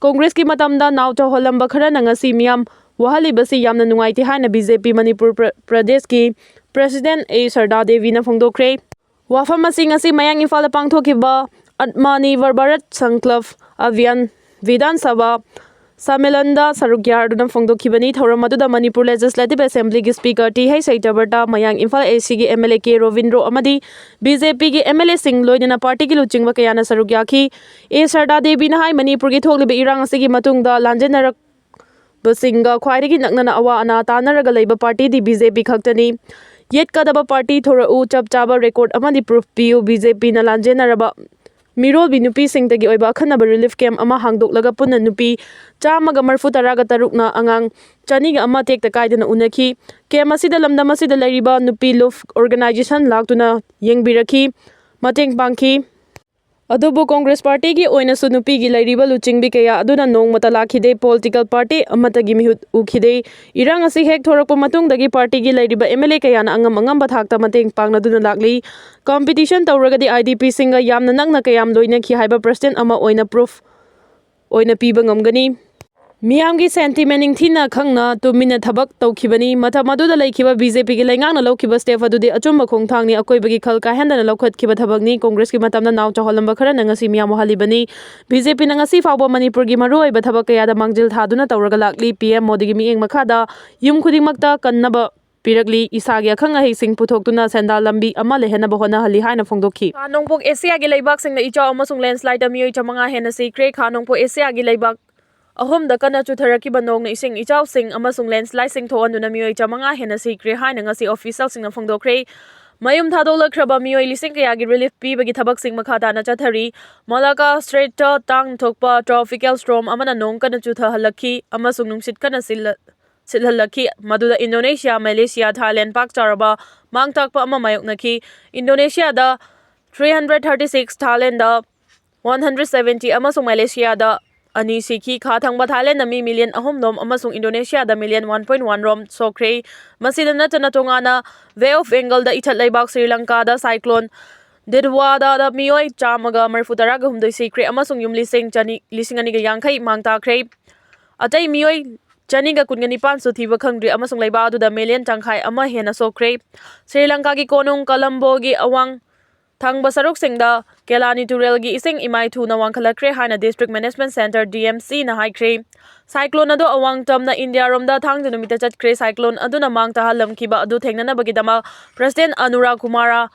ꯀꯣꯡꯒ꯭ꯔꯦꯁꯀꯤ ꯃꯇꯝꯗ ꯅꯥꯎ ꯆꯥꯎꯍꯜꯂꯝꯕ ꯈꯔꯅ ꯉꯁꯤ ꯃꯤꯌꯥꯝ ꯋꯥꯍꯜꯂꯤꯕꯁꯤ ꯌꯥꯝꯅ ꯅꯨꯡꯉꯥꯏꯇꯦ ꯍꯥꯏꯅ ꯕꯤ ꯖꯦ ꯄꯤ ꯃꯅꯤꯄꯨꯔ ꯄ꯭ꯔ-, ꯄ꯭ꯔꯗꯦꯁꯀꯤ ꯄ꯭ꯔꯦꯁꯤꯗꯦꯟꯠ ꯑꯦ ꯁꯔꯗꯥ ꯗꯦꯕꯤꯅ ꯐꯣꯡꯗꯣꯛꯈ꯭ꯔꯦ꯫ ꯋꯥꯐꯝ ꯑꯁꯤ ꯉꯁꯤ ꯃꯌꯥꯡ ꯏꯝꯐꯥꯜꯗ ꯄꯥꯡꯊꯣꯛꯈꯤꯕ ꯑꯠꯃꯥꯅꯤꯔꯚꯔ ꯚꯥꯔꯠ ꯁꯪꯀꯜꯞ ꯑꯚꯤꯌꯥꯟ ꯚꯤꯙꯥꯟ ꯁꯚꯥ ꯁꯝꯃꯦꯂꯟꯗ ꯁꯔꯨꯛ ꯌꯥꯗꯨꯅ ꯐꯣꯡꯗꯣꯛꯈꯤꯕꯅꯤ꯫ ꯊꯧꯔꯝ ꯑꯗꯨꯗ ꯃꯅꯤꯄꯨꯔ ꯂꯦꯖꯤꯁꯂꯦꯇꯤꯚ ꯑꯦꯁꯦꯝꯕ꯭ꯂꯤꯒꯤ speaker T H Satyabrata, Mayang Imphal A ꯁꯤꯒꯤ M L A K Robindro ꯑꯃꯗꯤ ꯕꯤ ꯖꯦ ꯄꯤꯒꯤ ꯑꯦꯝ ꯑꯦꯜ ꯑꯦꯁꯤꯡ ꯂꯣꯏꯅꯅ ꯄꯥꯔꯇꯤꯒꯤ ꯂꯨꯆꯤꯡꯕ ꯀꯌꯥꯅ ꯁꯔꯨꯛ ꯌꯥꯈꯤ꯫ ꯑꯦ ꯁꯔꯗꯥ ꯗꯦꯕꯤꯅ ꯍꯥꯏ, ꯃꯅꯤꯄꯨꯔꯒꯤ ꯊꯣꯛꯂꯤꯕ ꯏꯔꯥꯡ ꯑꯁꯤꯒꯤ ꯃꯇꯨꯡꯗ ꯂꯥꯟꯖꯦꯟꯅꯔꯛ ꯕꯁꯤꯡꯒ ꯈ꯭ꯋꯥꯏꯗꯒꯤ ꯅꯛꯅꯅ ꯑꯋꯥ ꯑꯅꯥ ꯇꯥꯟꯅꯔꯒ ꯂꯩꯕ ꯄꯥꯔꯇꯤꯗꯤ ꯕꯤ ꯖꯦ ꯄꯤ ꯈꯛꯇꯅꯤ꯫ ꯌꯦꯠꯀꯗꯕ ꯄꯥꯔꯇꯤ ꯊꯣꯔꯛꯎ, ꯆꯞ ꯆꯥꯕ ꯔꯦꯀꯣꯔꯗ ꯑꯃꯗꯤ ꯄ꯭ꯔꯨꯐ ꯄꯤꯌꯨ꯫ ꯕꯤ ꯖꯦ ꯄꯤꯅ ꯂꯥꯟꯖꯦꯟꯅꯔꯕ ꯃꯤꯔꯣꯜꯕꯤ ꯅꯨꯄꯤꯁꯤꯡꯇꯒꯤ ꯑꯣꯏꯕ ꯑꯈꯟꯅꯕ ꯔꯤꯂꯤꯐ ꯀꯦꯝꯞ ꯑꯃ ꯍꯥꯡꯗꯣꯛꯂꯒ ꯄꯨꯟꯅ ꯅꯨꯄꯤ ꯆꯥꯝꯃꯒ ꯃꯔꯤꯐꯨ ꯇꯔꯥꯒ ꯇꯔꯨꯛꯅ ꯑꯉꯥꯡ ꯆꯅꯤꯒ ꯑꯃ ꯇꯦꯛꯇ ꯀꯥꯏꯗꯅ ꯎꯅꯈꯤ꯫ ꯀꯦꯝꯞ ꯑꯁꯤꯗ ꯂꯝꯗꯝ ꯑꯁꯤꯗ ꯂꯩꯔꯤꯕ ꯅꯨꯄꯤ ꯂꯨꯐ ꯑꯣꯔꯒꯅꯥꯏꯖꯦꯁꯟ ꯂꯥꯛꯇꯨꯅ ꯌꯦꯡꯕꯤꯔꯛꯈꯤ, ꯃꯇꯦꯡ ꯄꯥꯡꯈꯤ꯫ ꯑꯗꯨꯕꯨ ꯀꯣꯡꯒ꯭ꯔꯦꯁ ꯄꯥꯔꯇꯤꯒꯤ ꯑꯣꯏꯅꯁꯨ ꯅꯨꯄꯤꯒꯤ ꯂꯩꯔꯤꯕ ꯂꯨꯆꯤꯡꯕꯤ ꯀꯌꯥ ꯑꯗꯨꯅ ꯅꯣꯡꯃꯇ ꯂꯥꯛꯈꯤꯗꯦ, ꯄꯣꯂꯤꯇꯤꯀꯦꯜ ꯄꯥꯔꯇꯤ ꯑꯃꯠꯇꯒꯤ ꯃꯤꯍꯨꯠ ꯎꯈꯤꯗꯦ꯫ ꯏꯔꯥꯡ ꯑꯁꯤ ꯍꯦꯛ ꯊꯣꯔꯛꯄ ꯃꯇꯨꯡꯗꯒꯤ ꯄꯥꯔꯇꯤꯒꯤ ꯂꯩꯔꯤꯕ ꯑꯦꯝ ꯑꯦꯜ ꯑꯦ ꯀꯌꯥꯅ ꯑꯉꯝ ꯑꯉꯝꯕ ꯊꯥꯛꯇ ꯃꯇꯦꯡ ꯄꯥꯡꯅꯗꯨꯅ ꯂꯥꯛꯂꯤ꯫ ꯀꯝꯄꯤꯇꯤꯁꯟ ꯇꯧꯔꯒꯗꯤ ꯑꯥꯏ ꯗꯤ ꯄꯤꯁꯤꯡꯒ ꯌꯥꯝꯅ ꯅꯛꯅ ꯀꯌꯥꯝ ꯂꯣꯏꯅꯈꯤ ꯍꯥꯏꯕ ꯄ꯭ꯔꯁꯤꯗꯦꯟꯠ ꯑꯃ ꯑꯣꯏꯅ ꯄ꯭ꯔꯨꯐ ꯑꯣꯏꯅ ꯄꯤꯕ ꯉꯝꯒꯅꯤ꯫ ꯃꯤꯌꯥꯝꯒꯤ ꯁꯦꯟꯇꯤꯃꯦꯟ ꯅꯤꯡꯊꯤꯅ ꯈꯪꯅ ꯇꯨꯃꯤꯟꯅ ꯊꯕꯛ ꯇꯧꯈꯤꯕꯅꯤ꯫ ꯃꯇꯝ ꯑꯗꯨꯗ ꯂꯩꯈꯤꯕ ꯕꯤ ꯖꯦ ꯄꯤꯒꯤ ꯂꯩꯉꯥꯛꯅ ꯂꯧꯈꯤꯕ ꯁ꯭ꯇꯦꯞ ꯑꯗꯨꯗꯤ ꯑꯆꯨꯝꯕ ꯈꯣꯡꯊꯥꯡꯅꯤ, ꯑꯀꯣꯏꯕꯒꯤ ꯈꯜ ꯀꯥꯏꯍꯟꯗꯅ ꯂꯧꯈꯠꯈꯤꯕ ꯊꯕꯛꯅꯤ꯫ ꯀꯣꯡꯒ꯭ꯔꯦꯁꯀꯤ ꯃꯇꯝꯗ ꯅꯥꯎ ꯆꯥꯎꯍꯜꯂꯝꯕ ꯈꯔꯅ ꯉꯁꯤ ꯃꯤꯌꯥꯝ ꯋꯥꯍꯜꯂꯤꯕꯅꯤ꯫ ꯕꯤ ꯖꯦ ꯄꯤꯅ ꯉꯁꯤ ꯐꯥꯎꯕ ꯃꯅꯤꯄꯨꯔꯒꯤ ꯃꯔꯨꯑꯣꯏꯕ ꯊꯕꯛ ꯀꯌꯥꯗ ꯃꯥꯡꯖꯤꯜ ꯊꯥꯗꯨꯅ ꯇꯧꯔꯒ ꯂꯥꯛꯂꯤ꯫ ꯄꯤ ꯑꯦꯝ ꯃꯣꯗꯤꯒꯤ ꯃꯤꯠꯌꯦꯡ ꯃꯈꯥꯗ ꯌꯨꯝ ꯈꯨꯗꯤꯡꯃꯛꯇ ꯀꯟꯅꯕ ꯄꯤꯔꯛꯂꯤ꯫ ꯏꯁꯥꯒꯤ ꯑꯈꯪ ꯑꯍꯩꯁꯤꯡ ꯄꯨꯊꯣꯛꯇꯨꯅ ꯁꯦꯟꯗꯥꯟ ꯂꯝꯕꯤ ꯑꯃ ꯂꯩꯍꯟꯅꯕ ꯍꯣꯠꯅꯍꯜꯂꯤ ꯍꯥꯏꯅ ꯐꯣꯡꯗꯣꯛꯈꯤ꯫ ꯈꯥ ꯅꯣꯡꯄꯣꯛ ꯑꯦꯁꯤꯌꯥꯒꯤ ꯂꯩꯕꯥꯛꯁꯤꯡꯗ ꯏꯆꯥꯎ ꯑꯃꯁꯨꯡ ꯂꯦꯟꯁꯂꯥꯏꯠꯇ ꯃꯤꯑꯣꯏ ꯆꯥꯃꯉꯥ ꯍꯦꯟꯅ ꯁꯤꯈ꯭ꯔꯦ꯫ ꯈꯥ ꯅꯣꯡꯄꯣꯛ ꯑꯦꯁꯤꯌꯥꯒꯤ ꯂꯩꯕꯥꯛ ꯑꯍꯨꯝꯗ ꯀꯟꯅ ꯆꯨꯊꯔꯛꯈꯤꯕ ꯅꯣꯡꯅ ꯏꯁꯤꯡ ꯏꯆꯥꯎꯁꯤꯡ ꯑꯃꯁꯨꯡ ꯂꯦꯟꯁꯂꯥꯏꯠꯁꯤꯡ ꯊꯣꯛꯍꯟꯗꯨꯅ ꯃꯤꯑꯣꯏ ꯆꯥꯃꯉꯥ ꯍꯦꯟꯅ ꯁꯤꯈ꯭ꯔꯦ ꯍꯥꯏꯅ ꯉꯁꯤ ꯑꯣꯐꯤꯁꯤꯌꯦꯜꯁꯤꯡꯅ ꯐꯣꯡꯗꯣꯛꯈ꯭ꯔꯦ꯫ ꯃꯌꯨꯝ ꯊꯥꯗꯣꯛꯂꯛꯈ꯭ꯔꯕ ꯃꯤꯑꯣꯏ ꯂꯤꯁꯤꯡ ꯀꯌꯥꯒꯤ relief ꯄꯤꯕꯒꯤ ꯊꯕꯛꯁꯤꯡ ꯃꯈꯥ ꯇꯥꯅ ꯆꯠꯊꯔꯤ꯫ ꯃꯂꯥꯀꯥ ꯁ꯭ꯇ꯭ꯔꯦꯠꯇ ꯇꯥꯡ ꯊꯣꯛꯄ tropical storm ꯑꯃꯅ ꯅꯣꯡ ꯀꯟꯅ ꯆꯨꯊꯍꯜꯂꯛꯈꯤ ꯑꯃꯁꯨꯡ ꯅꯨꯡꯁꯤꯠ ꯀꯟꯅ ꯁꯤꯜꯂ-, ꯁꯤꯠꯍꯜꯂꯛꯈꯤ, ꯃꯗꯨꯗ ꯏꯟꯗꯣꯅꯦꯁꯤꯌꯥ, ꯃꯦꯂꯦꯁꯤꯌꯥ, ꯊꯥꯏꯂꯦꯟ ꯄꯥꯛ ꯆꯥꯎꯔꯕ ꯃꯥꯡ ꯇꯥꯛꯄ ꯑꯃ ꯃꯥꯌꯣꯛꯅꯈꯤ꯫ ꯏꯟꯗꯣꯅꯦꯁꯤꯌꯥꯗ three hundred thirty six, Thailand one hundred seventy ꯑꯃꯁꯨꯡ ꯃꯦꯂꯦꯁꯤꯌꯥꯗ ꯑꯅꯤ ꯁꯤꯈꯤ꯫ ꯈꯥ ꯊꯪꯕ ꯊꯥꯏꯂꯦꯟꯗ ꯃꯤ million ꯑꯍꯨꯝ ꯔꯣꯝ ꯑꯃꯁꯨꯡ ꯏꯟꯗꯣꯅꯦꯁꯤꯌꯥꯗ million one point one ꯔꯣꯝ ꯁꯣꯛꯈ꯭ꯔꯦ꯫ ꯃꯁꯤꯗ ꯅꯠꯇꯅ ꯇꯣꯉꯥꯟꯅ Bay of Bengalꯗ ꯏꯊꯠ ꯂꯩꯕꯥꯛ ꯁ꯭ꯔꯤ ꯂꯪꯀꯥꯗ cyclone ꯗꯤꯗꯋꯥꯗ ꯃꯤꯑꯣꯏ ꯆꯥꯝꯃꯒ ꯃꯔꯤꯐꯨ ꯇꯔꯥꯒ ꯍꯨꯝꯗꯣꯏ ꯁꯤꯈ꯭ꯔꯦ ꯑꯃꯁꯨꯡ ꯌꯨꯝ ꯂꯤꯁꯤꯡ ꯆꯅꯤ, ꯂꯤꯁꯤꯡ ꯑꯅꯤꯒ ꯌꯥꯡꯈꯩ ꯃꯥꯡ ꯇꯥꯛꯈ꯭ꯔꯦ꯫ ꯑꯇꯩ ꯃꯤꯑꯣꯏ ꯆꯅꯤꯒ ꯀꯨꯟꯒ ꯅꯤꯄꯥꯟꯁꯨ ꯊꯤꯕ ꯈꯪꯗ꯭ꯔꯤ ꯑꯃꯁꯨꯡ ꯂꯩꯕꯥꯛ ꯑꯗꯨꯗ million ꯇꯪꯈꯥꯏ ꯑꯃ ꯍꯦꯟꯅ ꯁꯣꯛꯈ꯭ꯔꯦ꯫ ꯁ꯭ꯔꯤ ꯂꯪꯀꯥꯒꯤ ꯀꯣꯅꯨꯡ ꯀꯂꯝꯕꯣꯒꯤ ꯑꯋꯥꯡ ꯊꯪꯕ ꯁꯔꯨꯛꯁꯤꯡꯗ ꯀꯦꯂꯥꯅꯤ ꯇꯨꯔꯦꯜꯒꯤ ꯏꯁꯤꯡ ꯏꯃꯥꯏ ꯊꯨꯅ ꯋꯥꯡꯈꯠꯂꯛꯈ꯭ꯔꯦ ꯍꯥꯏꯅ District Management Centre, D M Cꯅ ꯍꯥꯏꯈ꯭ꯔꯦ꯫ Cyclone ꯑꯗꯨ ꯑꯋꯥꯡ ꯇꯝꯅ ꯏꯟꯗꯤꯌꯥꯔꯣꯝꯗ ꯊꯥꯡꯖ ꯅꯨꯃꯤꯠꯇ ꯆꯠꯈ꯭ꯔꯦ꯫ Cyclone ꯑꯗꯨꯅ ꯃꯥꯡ ꯇꯥꯍꯜꯂꯝꯈꯤꯕ ꯑꯗꯨ ꯊꯦꯡꯅꯅꯕꯒꯤꯗꯃꯛ President Anura Kumara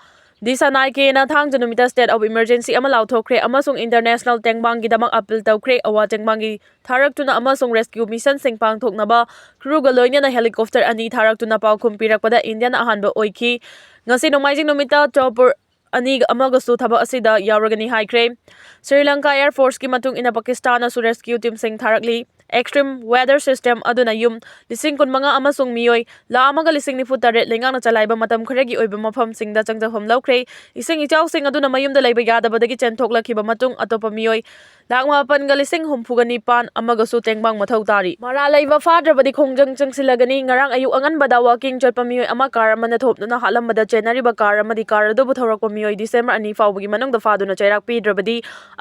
Dissanayakena ꯊꯥꯡꯖ ꯅꯨꯃꯤꯠꯇ state of emergency ꯑꯃ ꯂꯥꯎꯊꯣꯛꯈ꯭ꯔꯦ ꯑꯃꯁꯨꯡ international ꯇꯦꯡꯕꯥꯡꯒꯤꯗꯃꯛ appeal ꯇꯧꯈ꯭ꯔꯦ꯫ ꯑꯋꯥ ꯇꯦꯡꯕꯥꯡꯒꯤ ꯊꯥꯔꯛꯇꯨꯅ ꯑꯃꯁꯨꯡ rescue missionꯁꯤꯡ ꯄꯥꯡꯊꯣꯛꯅꯕ crewꯒ ꯂꯣꯏꯅꯅ helicopter ꯑꯅꯤ ꯊꯥꯔꯛꯇꯨꯅ ꯄꯥꯎꯈꯨꯝ ꯄꯤꯔꯛꯄꯗ ꯏꯟꯗꯤꯌꯥꯅ ꯑꯍꯥꯟꯕ ꯑꯣꯏꯈꯤ꯫ ꯉꯁꯤ ꯅꯣꯡꯃꯥꯏꯖꯤꯡ ꯅꯨꯃꯤꯠꯇ chopper ꯑꯅꯤ ꯑꯃꯒꯁꯨ ꯊꯕꯛ ꯑꯁꯤꯗ ꯌꯥꯎꯔꯒꯅꯤ ꯍꯥꯏꯈ꯭ꯔꯦ꯫ ꯁ꯭ꯔꯤ ꯂꯪꯀꯥ Air Forceꯀꯤ ꯃꯇꯨꯡ ꯏꯟꯅ ꯄꯥꯀꯤꯁꯇꯥꯟꯅꯁꯨ rescue teamꯁꯤꯡ ꯊꯥꯔꯛꯂꯤ꯫ Extreme weather system ꯑꯗꯨꯅ ꯌꯨꯝ ꯂꯤꯁꯤꯡ ꯀꯨꯟꯃꯉꯥ ꯑꯃꯁꯨꯡ ꯃꯤꯑꯣꯏ ꯂꯥꯈ ꯑꯃꯒ ꯂꯤꯁꯤꯡ ꯅꯤꯐꯨ ꯇꯔꯦꯠ ꯂꯩꯉꯥꯛꯅ ꯆꯂꯥꯏꯕ ꯃꯇꯝ ꯈꯔꯒꯤ ꯑꯣꯏꯕ ꯃꯐꯝꯁꯤꯡꯗ ꯆꯪꯖꯐꯝ ꯂꯧꯈ꯭ꯔꯦ꯫ ꯏꯁꯤꯡ ꯏꯆꯥꯎꯁꯤꯡ ꯑꯗꯨꯅ ꯃꯌꯨꯝꯗ ꯂꯩꯕ ꯌꯥꯗꯕꯗꯒꯤ ꯆꯦꯟꯊꯣꯛꯂꯛꯈꯤꯕ ꯃꯇꯨꯡ ꯑꯇꯣꯞꯄ ꯃꯤꯑꯣꯏ ꯂꯥꯈ ꯃꯥꯄꯟꯒ ꯂꯤꯁꯤꯡ ꯍꯨꯝꯐꯨꯒ ꯅꯤꯄꯥꯟ ꯑꯃꯒꯁꯨ ꯇꯦꯡꯕꯥꯡ ꯃꯊꯧ ꯇꯥꯔꯤ꯫ ꯃꯔꯥꯜ ꯂꯩꯕ ꯐꯥꯗ꯭ꯔꯕꯗꯤ ꯈꯣꯡꯖꯪ ꯆꯪꯁꯤꯜꯂꯒꯅꯤ꯫ ꯉꯔꯥꯡ ꯑꯌꯨꯛ ꯑꯉꯟꯕꯗ walking ꯆꯠꯄ ꯃꯤꯑꯣꯏ ꯑꯃ car ꯑꯃꯅ ꯊꯣꯝꯗꯨꯅ ꯍꯥꯠꯂꯝꯕꯗ ꯆꯦꯟꯅꯔꯤꯕ car ꯑꯃꯗꯤ car ꯑꯗꯨꯕꯨ ꯊꯧꯔꯛꯄ ꯃꯤꯑꯣꯏ December ꯑꯅꯤ ꯐꯥꯎꯕꯒꯤ ꯃꯅꯨꯡꯗ ꯐꯥꯗꯨꯅ ꯆꯩꯔꯥꯛ ꯄꯤꯗ꯭ꯔꯕꯗꯤ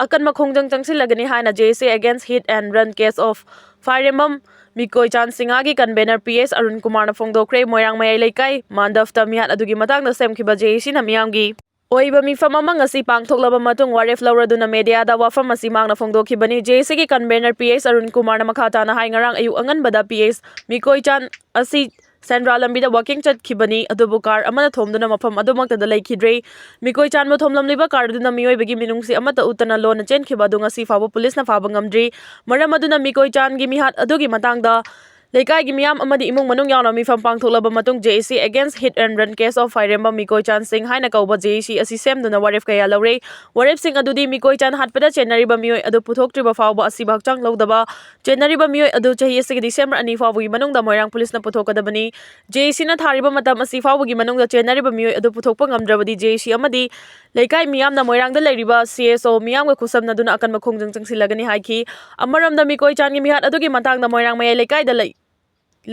ꯑꯀꯟꯕ ꯈꯣꯡꯖꯪ ꯆꯪꯁꯤꯜꯂꯒꯅꯤ ꯍꯥꯏꯅ J S A Against Hit and Run Case of ꯐꯥꯏꯔꯦꯝꯕꯝ ꯃꯤꯀꯣꯏ ꯆꯥꯟ ꯁꯤꯡꯍꯒꯤ convener P S ꯑꯔꯨꯟ ꯀꯨꯃꯥꯔꯅ ꯐꯣꯡꯗꯣꯛꯈ꯭ꯔꯦ꯫ ꯃꯣꯏꯔꯥꯡ ꯃꯌꯥꯏ ꯂꯩꯀꯥꯏ ꯃꯥꯟꯗꯞꯇ ꯃꯤꯍꯥꯠ ꯑꯗꯨꯒꯤ ꯃꯇꯥꯡꯗ ꯁꯦꯝꯈꯤꯕ J A Cꯅ ꯃꯤꯌꯥꯝꯒꯤ ꯑꯣꯏꯕ ꯃꯤꯐꯝ ꯑꯃ ꯉꯁꯤ ꯄꯥꯡꯊꯣꯛꯂꯕ ꯃꯇꯨꯡ ꯋꯥꯔꯦꯞ ꯂꯧꯔꯗꯨꯅ mediaꯗ ꯋꯥꯐꯝ ꯑꯁꯤ ꯃꯥꯡꯅ ꯐꯣꯡꯗꯣꯛꯈꯤꯕꯅꯤ꯫ J A Cꯒꯤ convener P S Arun ꯀꯨꯃꯥꯔꯅ ꯃꯈꯥ ꯇꯥꯅ ꯍꯥꯏ, ꯉꯔꯥꯡ ꯑꯌꯨꯛ ꯑꯉꯟꯕꯗ P S ꯃꯤꯀꯣꯏ ꯆꯥꯟ ꯑꯁꯤ ꯁꯦꯟꯗ꯭ꯔꯥ ꯂꯝꯕꯤꯗ walking ꯆꯠꯈꯤꯕꯅꯤ, ꯑꯗꯨꯕꯨ car ꯑꯃꯅ ꯊꯣꯝꯗꯨꯅ ꯃꯐꯝ ꯑꯗꯨꯃꯛꯇꯗ ꯂꯩꯈꯤꯗ꯭ꯔꯦ꯫ ꯃꯤꯀꯣꯏ ꯆꯥꯟꯕꯨ ꯊꯣꯝꯂꯝꯂꯤꯕ car ꯑꯗꯨꯅ ꯃꯤꯑꯣꯏꯕꯒꯤ ꯃꯤꯅꯨꯡꯁꯤ ꯑꯃꯠꯇ ꯎꯠꯇꯅ ꯂꯣꯟꯅ ꯆꯦꯟꯈꯤꯕ ꯑꯗꯨ ꯉꯁꯤ ꯐꯥꯎꯕ ꯄꯨꯂꯤꯁꯅ ꯐꯥꯕ ꯉꯝꯗ꯭ꯔꯤ꯫ ꯃꯔꯝ ꯑꯗꯨꯅ ꯃꯤꯀꯣꯏ ꯆꯥꯟꯒꯤ ꯃꯤꯍꯥꯠ ꯑꯗꯨꯒꯤ ꯃꯇꯥꯡꯗ ꯂꯩꯀꯥꯏꯒꯤ ꯃꯤꯌꯥꯝ ꯑꯃꯗꯤ ꯏꯃꯨꯡ ꯃꯅꯨꯡ ꯌꯥꯎꯅ ꯃꯤꯐꯝ ꯄꯥꯡꯊꯣꯛꯂꯕ ꯃꯇꯨꯡ, J A C against hit and run case of ꯐꯥꯏꯔꯦꯝꯕꯝ ꯃꯤꯀꯣꯏ ꯆꯥꯟ ꯁꯤꯡ ꯍꯥꯏꯅ ꯀꯧꯕ J A C ꯑꯁꯤ ꯁꯦꯝꯗꯨꯅ ꯋꯥꯔꯦꯞ ꯀꯌꯥ ꯂꯧꯔꯦ꯫ ꯋꯥꯔꯦꯞꯁꯤꯡ ꯑꯗꯨꯗꯤ ꯃꯤꯀꯣꯏ ꯆꯥꯟ ꯍꯥꯠꯄꯗ ꯆꯦꯟꯅꯔꯤꯕ ꯃꯤꯑꯣꯏ ꯑꯗꯨ ꯄꯨꯊꯣꯛꯇ꯭ꯔꯤꯕ ꯐꯥꯎꯕ ꯑꯁꯤꯕ ꯍꯛꯆꯥꯡ ꯂꯧꯗꯕ ꯆꯦꯟꯅꯔꯤꯕ ꯃꯤꯑꯣꯏ ꯑꯗꯨ ꯆꯍꯤ ꯑꯁꯤꯒꯤ December ꯑꯅꯤ ꯐꯥꯎꯕꯒꯤ ꯃꯅꯨꯡꯗ ꯃꯣꯏꯔꯥꯡ ꯄꯨꯂꯤꯁꯅ ꯄꯨꯊꯣꯛꯀꯗꯕꯅꯤ꯫ J A Cꯅ ꯊꯥꯔꯤꯕ ꯃꯇꯝ ꯑꯁꯤ ꯐꯥꯎꯕꯒꯤ ꯃꯅꯨꯡꯗ ꯆꯦꯟꯅꯔꯤꯕ ꯃꯤꯑꯣꯏ ꯑꯗꯨ ꯄꯨꯊꯣꯛꯄ ꯉꯝꯗ꯭ꯔꯕꯗꯤ J A C ꯑꯃꯗꯤ ꯂꯩꯀꯥꯏ ꯃꯤꯌꯥꯝꯅ ꯃꯣꯏꯔꯥꯡꯗ ꯂꯩꯔꯤꯕ C S O ꯃꯤꯌꯥꯝꯒ ꯈꯨꯠꯁꯝꯅꯗꯨꯅ ꯑꯀꯟꯕ ꯈꯣꯡꯖꯪ ꯆꯪꯁꯤꯜꯂꯒꯅꯤ ꯍꯥꯏꯈꯤ꯫ ꯑꯃꯔꯣꯝꯗ ꯃꯤꯀꯣꯏ ꯆꯥꯟꯒꯤ ꯃꯤꯍꯥꯠ ꯑꯗꯨꯒꯤ ꯃꯇꯥꯡꯗ ꯃꯣꯏꯔꯥꯡ ꯃꯌꯥꯏ ꯂꯩꯀꯥꯏꯗ ꯂꯩ-,